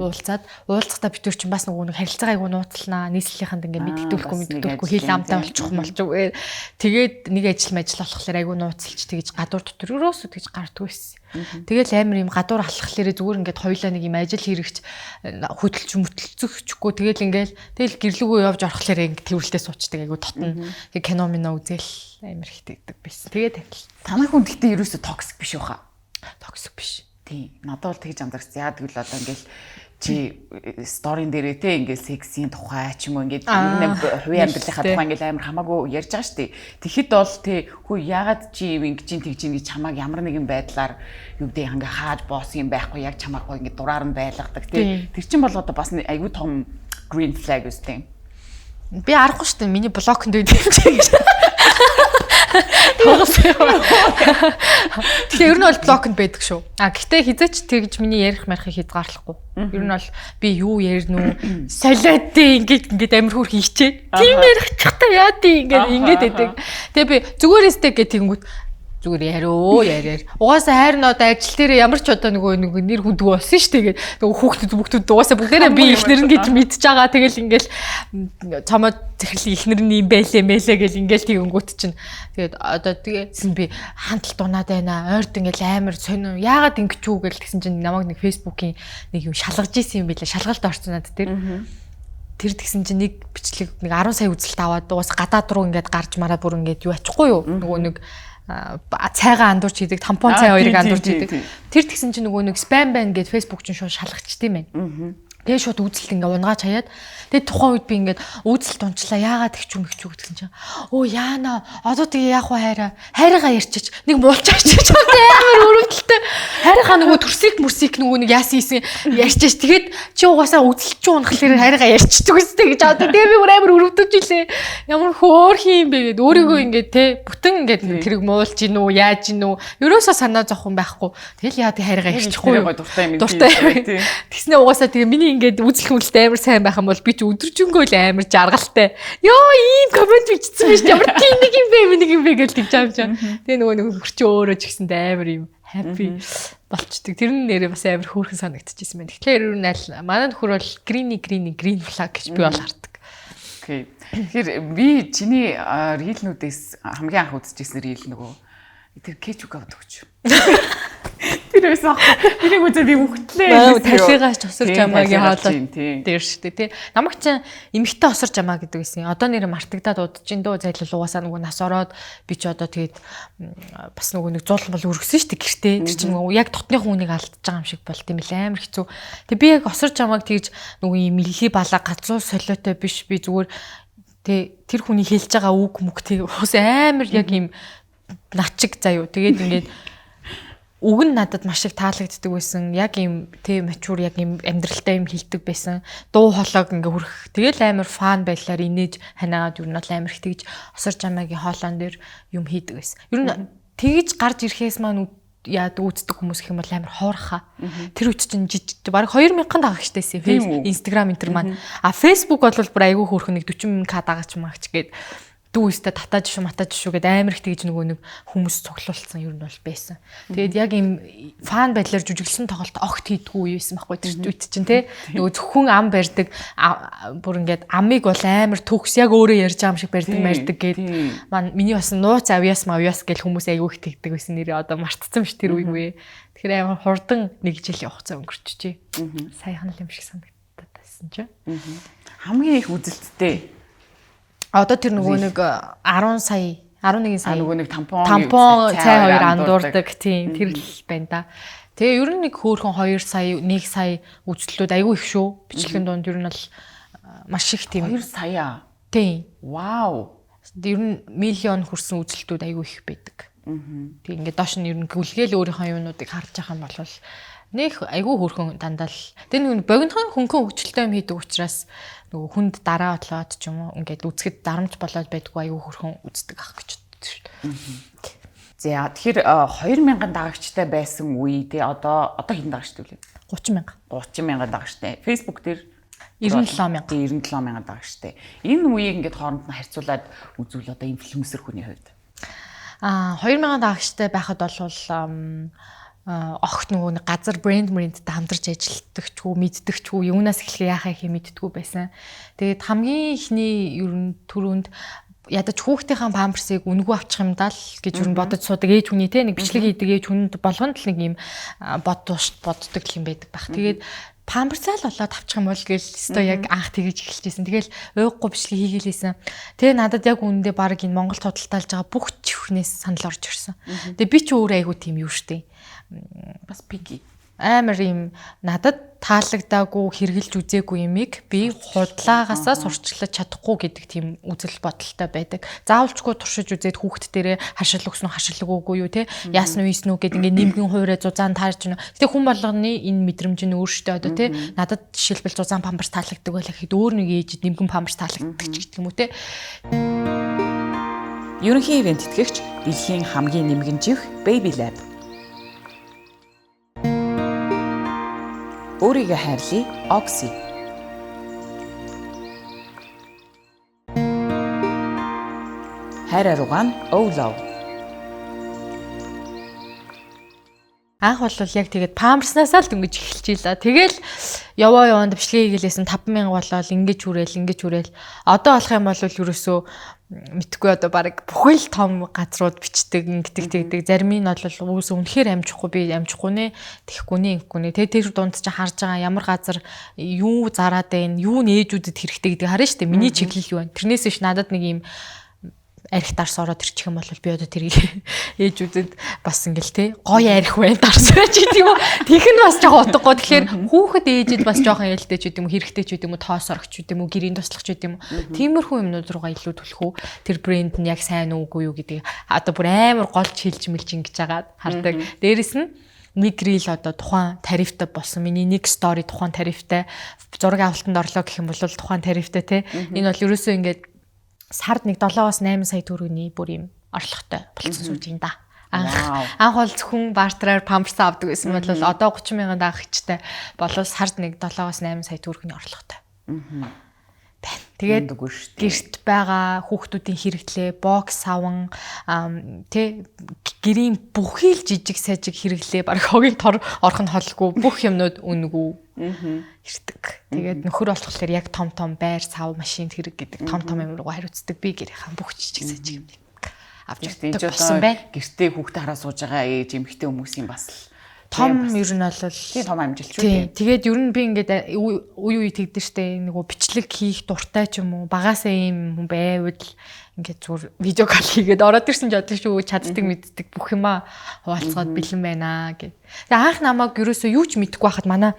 S1: уулзаад уулзахдаа бид нар чинь бас нөгөө нэг харилцаагаа айгу нууцлнаа нийслэлийнхэнд ингээ мэддэгдүүлэхгүй мэддэгдүүлэхгүй хил амтай болчих молчих. Тэгээд нэг ажил мажил болохоор айгу нууцлж тэгж гадуур дотор өрөөсөө тэгж гардгүй байсан. Тэгэл амар юм гадуур алхахлаарэ зүгээр ингээд хоёлаа нэг юм ажил хэрэгч хөдөлж мөтөлцөхчгүй тэгэл ингээл тэгэл гэрлүүгөө явж орохлаарэ ингээд тэрвэрлээ суучдаг айгу дотно. Тэг кино мино үзэл амар их тэгдэг байсан. Тэгээд танил.
S2: Танай хүн гэхдээ ерөөсөө токсик биш үхаа.
S1: Токсик биш.
S2: Тийм. Надад бол тэгж анзаарсан. Яа тэгвэл одоо ингээл чи сторин дээрээ те ингээл сексийн тухай ч юм уу ингээд ер нь хувийн амьдралынхаа тухай ингээл амар хамаагүй ярьж байгаа шүү дээ. Тэгэхэд бол те хөө яагаад чи юм ингэж чинь тэгж чинь гэж чамааг ямар нэгэн байдлаар юу гэдэг ингээ хааж боосон юм байхгүй яг чамааг гоо ингээ дураар нь байлгадаг те. Тэр чинь бол одоо бас айгүй том green flag үстэй.
S1: Би аргагүй шүү дээ. Миний блоконд байд юм чи гэж. Тоглосон юм. Тэгэхээр ер нь бол блоконд байдаг шүү. А гэхдээ хизээч тэгж миний ярих марихыг хязгаарлахгүй. Ер нь бол би юу ярина уу? Солиод ингээд ингээд амар хөөрхөн хичээ. Тийм ярих чахта яа тий ингээд ингээд байдаг. Тэгээ би зүгээрээстэй гэх тэгэнгүүт зүгээр ярио яриар. Угаасаа хайр нь одоо ажил дээр ямар ч одоо нөгөө нэг нэр хүндгүй болсон шүү дээ. Нөгөө хүүхдүүд бүгдүүд угаасаа бүгдээрээ би ихнэр нь гэж мэдж байгаа. Тэгэл ингээл цомоод захирлын ихнэр нь юм байлээ мэлээ гэл ингээл тэгэнгүүт чинь тэгээд одоо тэгсэн би хандлт унаад байна. Ойрт ингээл амар сонио. Яагаад ингэж үү гэл тэгсэн чинь намайг нэг фэйсбүүкийн нэг юм шалгаж исэн юм билээ. Шалгалт орсон надад тэр. Тэр тэгсэн чинь нэг бичлэг нэг 10 сая үзэлт аваад угаасаа гадаад руу ингээд гарч мараад бүр ингээд юу ачихгүй юу? Нөгөө нэг цайгаа андуурч хийдэг, тампон цай хоёрыг андуурч хийдэг. Тэр тэгсэн чинь нөгөө нэг спам байна гэд Facebook чинь шууд шалгачт юм байна. Тэгээ шууд үзэлт ингээ унгааж хаяад. Тэгээ тухайн үед би ингээд үзэлт унчлаа. Яагаад тэгч юм гэх гэсэн чинь өө яана одоо тэгээ яах вэ хайраа. Хайргаа ярьчих. Нэг муулчаач ч амар өрөвдөлтэй. Хайргаа нөгөө төрсийг мөрсийг нөгөө нэг яасан ийсэн ярьчих. Тэгээд чи угаасаа үзэлт чи унахлаар хайргаа ярьчихдаг үстэй гэж аа. Тэгээ би бүр амар өрөвдөж илээ. Ямар хөөрхөн юм бэ гэд өөрийгөө ингээд те бүтэн ингээд тэрэг муулж гин үү яаж гин үү. Ерөөсөө санаа зовхон байхгүй. Тэгэл яа тэг хайргаа ярьчихгүй юу.
S2: Дуртай
S1: юм. Тэгснэ угаасаа тэгээ миний ингээд үзэл хүнэлт амар сайн байх юм бол би ч өдөржингөө л амар жаргалтай. Йоо ийм коммент бичсэн биш ямар тийм нэг юм бэ нэг юм бэ гэж тэгж аав чам. Тэгээ нөгөө нэг хөрч өөрөө ч гэсэндээ амар юм happy болчдөг. Тэр нь нэрээ бас амар хөөрхөн санагдчихсэн байна. Тэгэхээр ер нь аль манай нөхөр бол green green green flag гэж би бол хардаг.
S2: Окей. Тэгэхээр би чиний рилнүүдээс хамгийн анх үзчихсэн рил нөгөө тэр кетчуп авдаг ч. Тэр байсан аахгүй. Тэрийг үзээ би үхтлээ.
S1: Талигаас осор жамаагийн хоолой дээр шүү дээ тий. Намайг чинь эмэгтэй осор жамаа гэдэг байсан. Одоо нэр мартагдаад удаж ин дөө зайлал угаасаа нөгөө нас ороод би ч одоо тэгээд бас нөгөө нэг зул бол өргөсөн шүү дээ гэртээ. Тэр чинь нөгөө яг дотны хүнийг алдчихж байгаа юм шиг болт юм лээ амар хэцүү. Тэг би яг осор жамааг тэгж нөгөө юм илхий балаа газуу солиотой биш би зүгээр тэг тэр хүний хэлж байгаа үг мүг тэг ус амар яг юм начиг заяо. Тэгээд ингээд үг нь надад маш их таалагддаг байсан. Яг юм тэ мачур яг юм амьдралтай юм хилдэг байсан. Дуу хоолойг ингээ хүрэх. Тэгэл амар фан байдлаар инээж ханаагаад ер нь бол амар их тэгж осор жамаагийн хоолоон дээр юм хийдэг байсан. Ер нь Тэгж гарч ирэхээс маань яад үүсдэг хүмүүс гэх юм бол амар хоорхаа. Тэр үед чинь жижиг бараг 2000 дагагчтай байсан. Instagram энэ төр маань. А Facebook бол бүр айгүй хөөрхөн нэг 40K дагагч магч гээд дүү өстө татаж шүү матаж шүү гэд амар их тэгж нөгөө нэг хүмүүс цуглуулсан ер нь бол байсан. Тэгээд яг ийм фан байдлаар жүжиглсэн тоглолт огт хийдгүү үе байсан байхгүй тэр үед чинь те. Нөгөө зөвхөн ам барьдаг бүр ингээд амыг бол амар төгс яг өөрөө ярьж байгаа юм шиг барьдаг марьдаг гэд маань миний бас нууц авьяас мавьяас гэл хүмүүс айгүй их тэгдэг байсан нэрээ одоо мартцсан биш тэр үегүй. Тэгэхээр амар хурдан нэг жилийн хугацаа өнгөрчжээ. Саяхан л юм шиг санагдаад байсан чинь.
S2: Хамгийн их үзэлттэй
S1: Одоо тэр нөгөө нэг 10 сая 11 сая
S2: нөгөө нэг тампон
S1: цай хоёр андуурдаг тийм тэр л байна да. Тэгээ ер нь нэг хөөрхөн 2 сая 1 сая үзэлтүүд айгүй их шүү. Бичлэгийн дунд ер нь бол маш их тийм
S2: 2 сая.
S1: Тийм.
S2: Вау.
S1: Ер нь миллион хүрсэн үзэлтүүд айгүй их байдаг. Тэг ингээд доош нь ер нь гүлгээл өөрийнхөө юунуудыг харж байгаа юм бол нэх айгүй хөөрхөн дандаа л тэр нэг богинохон хөнгөн хөгжилтэй юм хийдэг учраас нөгөө хүнд дараа бодлоод ч юм уу ингээд үзэхэд дарамт болоод байдгүй айгүй хөөрхөн үздэг ах гэж боддог шүү дээ.
S2: За тэгэхээр 2000 дагагчтай байсан үе тий одоо хэдэн дагагчтай вэ?
S1: 30,000.
S2: 30,000 дагагчтай. Facebook дээр
S1: 97,000.
S2: 97,000 дагагчтай. Энэ үеийг ингээд хооронд нь харьцуулаад үзвэл одоо инфлюенсер хүний хувьд
S1: 2000 дагагчтай байхад бол огт нөгөө нэг газар брэндтэй хамтарч ажилладагчгүй, мэддэгчгүй, юунаас эхлэхээ яахаа их мэддэггүй байсан. Тэгээд хамгийн ихний ер нь түрүүнд ядаж хүүхдийнхаа памперсыг үнэгүй авчих юм даа л гэж ер нь бодож суудаг ээж хүний те нэг бичлэг хийдэг ээж хүнд болгонд л нэг юм боддог юм байдаг байх. Тэгээд памперсаа л болоод авчих юм бол гээл өстой яг анх тэгэж эхэлжсэн. Тэгэл уйггүй бичлэг хийгээлээсэн. Тэгээ надад яг үүндээ баг энэ Монголд худалдаалж байгаа бүх чихнээс санал орж ирсэн. Тэгээ би ч өөрөө айгүй тийм юу штэ.
S2: Бас picky.
S1: Амар юм надад таалагдаагүй хэрглэж үзээгүй юмыг би худлаагаасаа сурчлаж чадахгүй гэдэг тийм үзэл бодолтой байдаг. Заавалчгүй туршиж үзээд хүүхд дээрээ хашил өгсөн үү хашил өгөөгүй юу те яасан уу ийсэн үү гэд ингээд нэмгэн хуурай зузаан таарж гэнэ. Гэтэ хүн болгоны энэ мэдрэмж нь өөр штэ одоо те надад жишээлбэл зузаан памперс таалагддаг байлаа гэхэд өөр нэг ээжид нэмгэн памперс таалагддаг ч гэдэг юм уу те.
S2: Ерөнхий ивент тэтгэгч дэлхийн хамгийн нэмгэн живх Baby Lab. Өөрийгөө хайрлая. Oxy. Хайр аругаан Olove.
S1: Анх бол яг тэгээд памперснаасаа л дөнгөж эхэлж ийлээ. Тэгэл яваа яванд бичлэгээ хийгэлээсэн 5000 болоод ингэж хүрээл ингэж хүрээл. Одоо болох юм бол ерөөсөө мэдгүй одоо баг бүхэл том газрууд бичдэг ингэдэг тэгдэг. Зарим нь бол уус үнэхээр амжихгүй би амжихгүй нэ тэхгүй нэ ингэхгүй нэ. Тэгээ тэр дунд чинь харж байгаа ямар газар юу зараад байна, юу нээжүүдэд хэрэгтэй гэдэг харна шүү дээ. Миний чиглэл юу вэ? Тэрнээс биш надад нэг юм арх дарс ороод ирчих юм бол би одоо тэрийг ээжүүдэд бас ингээл те гоё арх байна дарс байж гэдэг юм уу. Тэгэх нь бас жоохон утгагүй. Тэгэхээр хүүхэд ээжэд бас жоохон ээлтэй ч гэдэг юм уу, хэрэгтэй ч гэдэг юм уу, тоос орох ч гэдэг юм уу, гэрийн туслах ч гэдэг юм уу. Тиймэрхүү юмнууд руугаа илүү түлхүү. Тэр брэнд нь яг сайн уугүй юу гэдгийг одоо бүр амар голж хилж мэлж ингэж агаад хардаг. Дээрэс нь нэг рил одоо тухайн тарифтай болсон. Миний нэг стори тухайн тарифтай, зураг авалтанд орлоо гэх юм бол тухайн тарифтай те. Энэ бол ерөөсөө ингээд сард нэг 7-оос 8 сая төгрөгийн бүр юм орлоготой болцсон сууж юм да. Анх бол зөвхөн бартераар памперсаа авдаг байсан бол одоо 30 мянган дагагчтай болвол сард нэг 7-оос 8 сая төгрөгийн орлоготой. Байна. Тэгээд гэрт байгаа хүүхдүүдийн хэрэглээ, бокс саван тэ гэрийн бүхий л жижиг сажиг хэрэглээ баг хогийн тор орох нь холгүй бүх юмнууд үнэгүй ирдэг. Тэгээд нөхөр болохоор яг том том байр, сав, машин хэрэг гэдэг том том юм руу хариуцдаг. Би гэрийнхаа бүх жижиг сажиг юм авч ирдэг болсон байна.
S2: Гэртээ хүүхдээ хараа сууж байгаа ээж эмэгтэй хүмүүсийн бас л
S1: том ер нь бол
S2: тийм том амжилт шүү дээ.
S1: Тэгээд ер нь би ингээд үе үе тэгдэж штэ нөгөө бичлэг хийх дуртай ч юм уу багасаа ийм хүн байвал ингээд зүгээр видео кол хийгээд ороод ирсэн ч одоо шүү чаддаг мэддэг бүх юмаа хуваалцгаад бэлэн байна гэд. Тэгээ анх намайг ерөөсөө юу ч мэдэхгүй байхад манай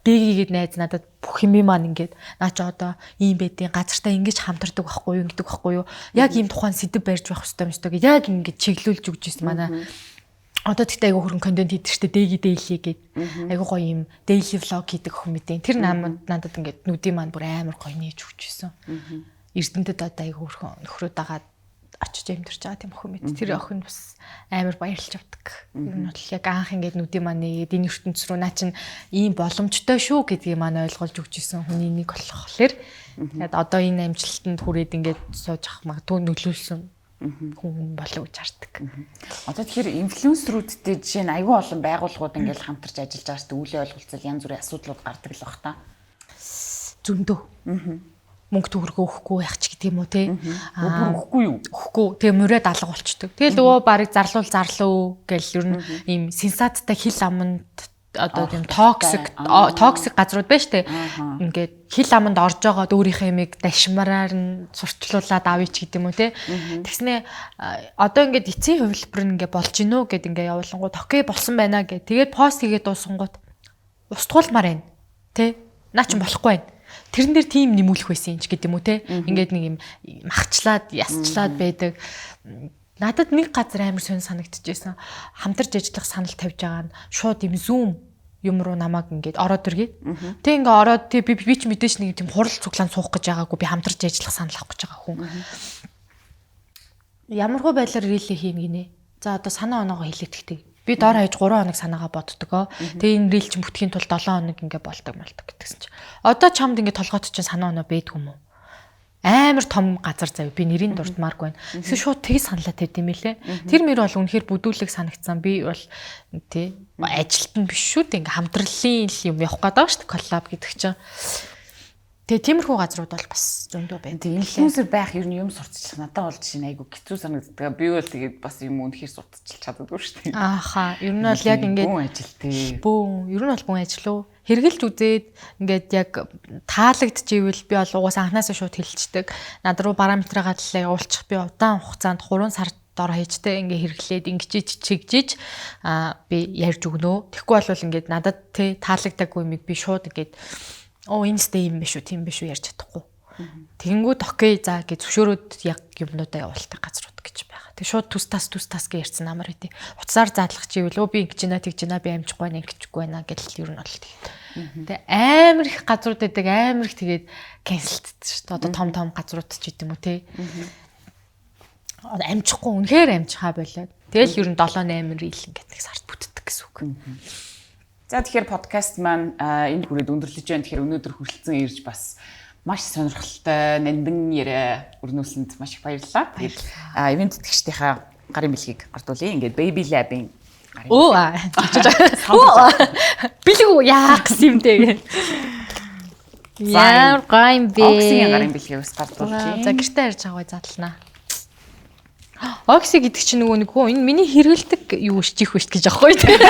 S1: дэгийг найз надад бүх юм маань ингээд наа чи одоо ийм байдیں газартаа ингэж хамтардаг байхгүй юу ингэдэг байхгүй юу яг ийм тухайн сэдв барьж байх хэрэгтэй юм шүү дээ яг ингээд чиглүүлж өгч ирсэн манай. Одоо тэгтээ айгүй хөрөн контент хийдэг штэ дэги дейли гээд айгүй гоё юм дейли влог хийдэг хүн мэдээ. Тэр надад ингээд нүдийн маань бүр амар гоё нээж өгч ирсэн. Эрдэнэтэд одоо айгүй хөрөн нөхрөө дагаад очиж амьдарч байгаа тийм охин мэт. Тэр охин бас амар баярлж авдаг. Ер нь бол яг анх ингээд нүдийн маань нээгээд энэ ертөнц рүү наа чин ийм боломжтой шүү гэдгийг маань ойлгуулж өгч исэн хүний нэг болохоор тэгээд одоо энэ амжилтанд хүрээд ингээд сууж авах магадгүй нөлөөлсөн хүн болов гэж хардаг.
S2: Одоо тэгэхээр инфлюенсерүүдтэй жишээ нь айгүй олон байгууллагууд ингээд хамтарч ажиллаж байгаа шүү дээ. Үлийн ойлголцол янз бүрийн асуудлууд гардаг л бах та.
S1: Зөндөө. Мөнгө төгрөгөө өгөхгүй байх ч гэдэг юм уу те.
S2: Аа өгөхгүй юу?
S1: Өгөхгүй. Тэгээ мөрөөд алга болчдөг. Тэгэл өө барыг зарлуул зарлуу гэл ер нь ийм сенсацтай хил аманд одоо тийм toxic toxic газрууд байна штэ. Ингээд хил аманд орж байгаад өөрийнхөө ямиг дашмараар нь сурчлуулад авъя ч гэдэг юм уу те. Тэгснэ одоо ингээд эцсийн хувилбар нь ингээд болж гинүү гэд ингээд явуулангууд окей болсон байна гэд. Тэгээд пост хийгээд дуусангууд устгуулмаар байна. Тэ? Наа чи болохгүй байна. Тэрэн дээр тийм нэмүүлэх байсан юм ч гэдэг юм уу те. Ингээд нэг юм махчлаад, ясчлаад байдаг. Надад нэг газар амар сонь санагдчихсэн. Хамтарч ажиллах санал тавьж байгаа нь шууд юм Zoom юм руу намайг ингээд ороод иргээ. Тэг ингээ ороод тэг би ч мэдээж нэг тийм хурал цуглаанд суух гэж байгаагүй, би хамтарч ажиллах санал авах гэж байгаа хүн. Ямархуу байдлаар reel ээ хийнэ гинэ. За одоо санаа оноогоо хэлээдэгтэй. Би дор хаяж 3 хоног санаагаа боддгоо. Тэгээ энэ reel чинь бүтхийн тулд 7 хоног ингээ болдог малдаг гэдгсэн чи. Одоо чамд ингээ толгойд чинь санаа оноо бэдг юм уу? Амар том газар заяа би нэрийг дурдмааргүй байна. Тэгсэн шууд тэг саналаа тавьд юм лээ. Тэр мөр бол үнэхээр бүдүүлэг санагдсан. Би бол тий ажилт нь биш шүү дээ. Ингээ хамтраллын юм явах гээд байгаа шүү дээ. Collab гэдэг чинь. Тэгээ тиймэрхүү газрууд бол бас зөндөө байна.
S2: Тэгээ инфлюенсер байх ер нь юм сурталчлах надад бол жишээ нь айгу хэцүү санагддаг. Би бол тэгээд бас юм үнэхээр сурталчилж чаддаггүй шүү дээ.
S1: Ааха, ер нь бол яг ингээд
S2: бүүн ажил тий.
S1: Бүүн, ер нь бол бүүн ажил уу. Хэргэлж үзээд ингээд яг таалагдчихвэл би бол угаасаа анхнаасаа шууд хэлчихдэг. Над руу параметраа талаа явуулчих би удаан хугацаанд 3 сар дор хаяжтай ингээ хэрэглээд ингэжиж чигжиж би ярьж өгнө. Тэгэхгүй бол ингээд надад тий таалагдаагүй юмыг би шууд ингээд оо энэ сте юм биш үү, тийм биш үү ярьж чадахгүй. Тэгэнгүүт окей за гэж зөвшөөрөөд яг юмнуудаа явуулдаг газрууд гэж байгаа. Тэг шууд түс тас түс тас гэж ярьсан амар хэдий. Утсаар заадлах чивэл өө би ингэж байна, тэгж байна, би амжихгүй байна, ингэчихгүй байна гэдэл ер нь бол тэгээд. Тэг амар их газрууд байдаг, амар их тэгээд cancel-дсэн шүү дээ. Одоо том том газрууд ч гэдэм үү те. Амжихгүй үнэхээр амжихаа болоод. Тэгэл ер нь 7 8 reel ингээд нэг сард бүтдэг гэсэн үг.
S2: За тэгэхээр подкаст маань энэ хүрээд өндөрлөж байна. Тэгэхээр өнөөдөр хүрэлцэн ирж бас маш сонирхолтой нандин яриа өрнүүлсэнд маш их баярлалаа. Тэгээд ивент тэтгэгчдийнхаа гарын бэлгийг гардуулъя. Ингээд Baby Lab-ийн гарын
S1: бэлэг үү яах гэсэн юм бэ? Ямар гоё юм бэ?
S2: Оксигийн гарын бэлгийг бас гардуулъя.
S1: За гэртээ ярьж байгаа задлана. Окси гэдэг чинь нөгөө нэг хөө энэ миний хэрэгэлдэг юу шчих биш гэж аахгүй тий.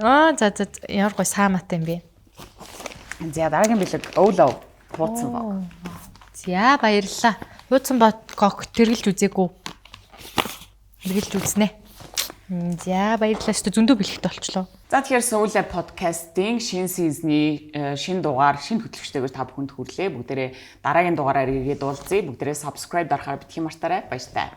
S1: Аа за за ямар гоё сааматай юм бэ.
S2: За дараагийн бэлэг Olo хуудсан бог.
S1: За баярлалаа. Хуудсан бог тэргэлж үзээгүй. Тэргэлж үзнэ. За баярлалаа. Өстө зөндөө бэлэгтэй болчлоо.
S2: За тэгэхээр Суулаа подкастын шинэ сизны шинэ дугаар, шинэ хөтлөгчтэйгээр та бүхэнд хүрлээ. Бүгдээрээ дараагийн дугаараар эргээд уулзъя. Бүгдээрээ subscribe дарахаар битгий мартаарай. Баяртай.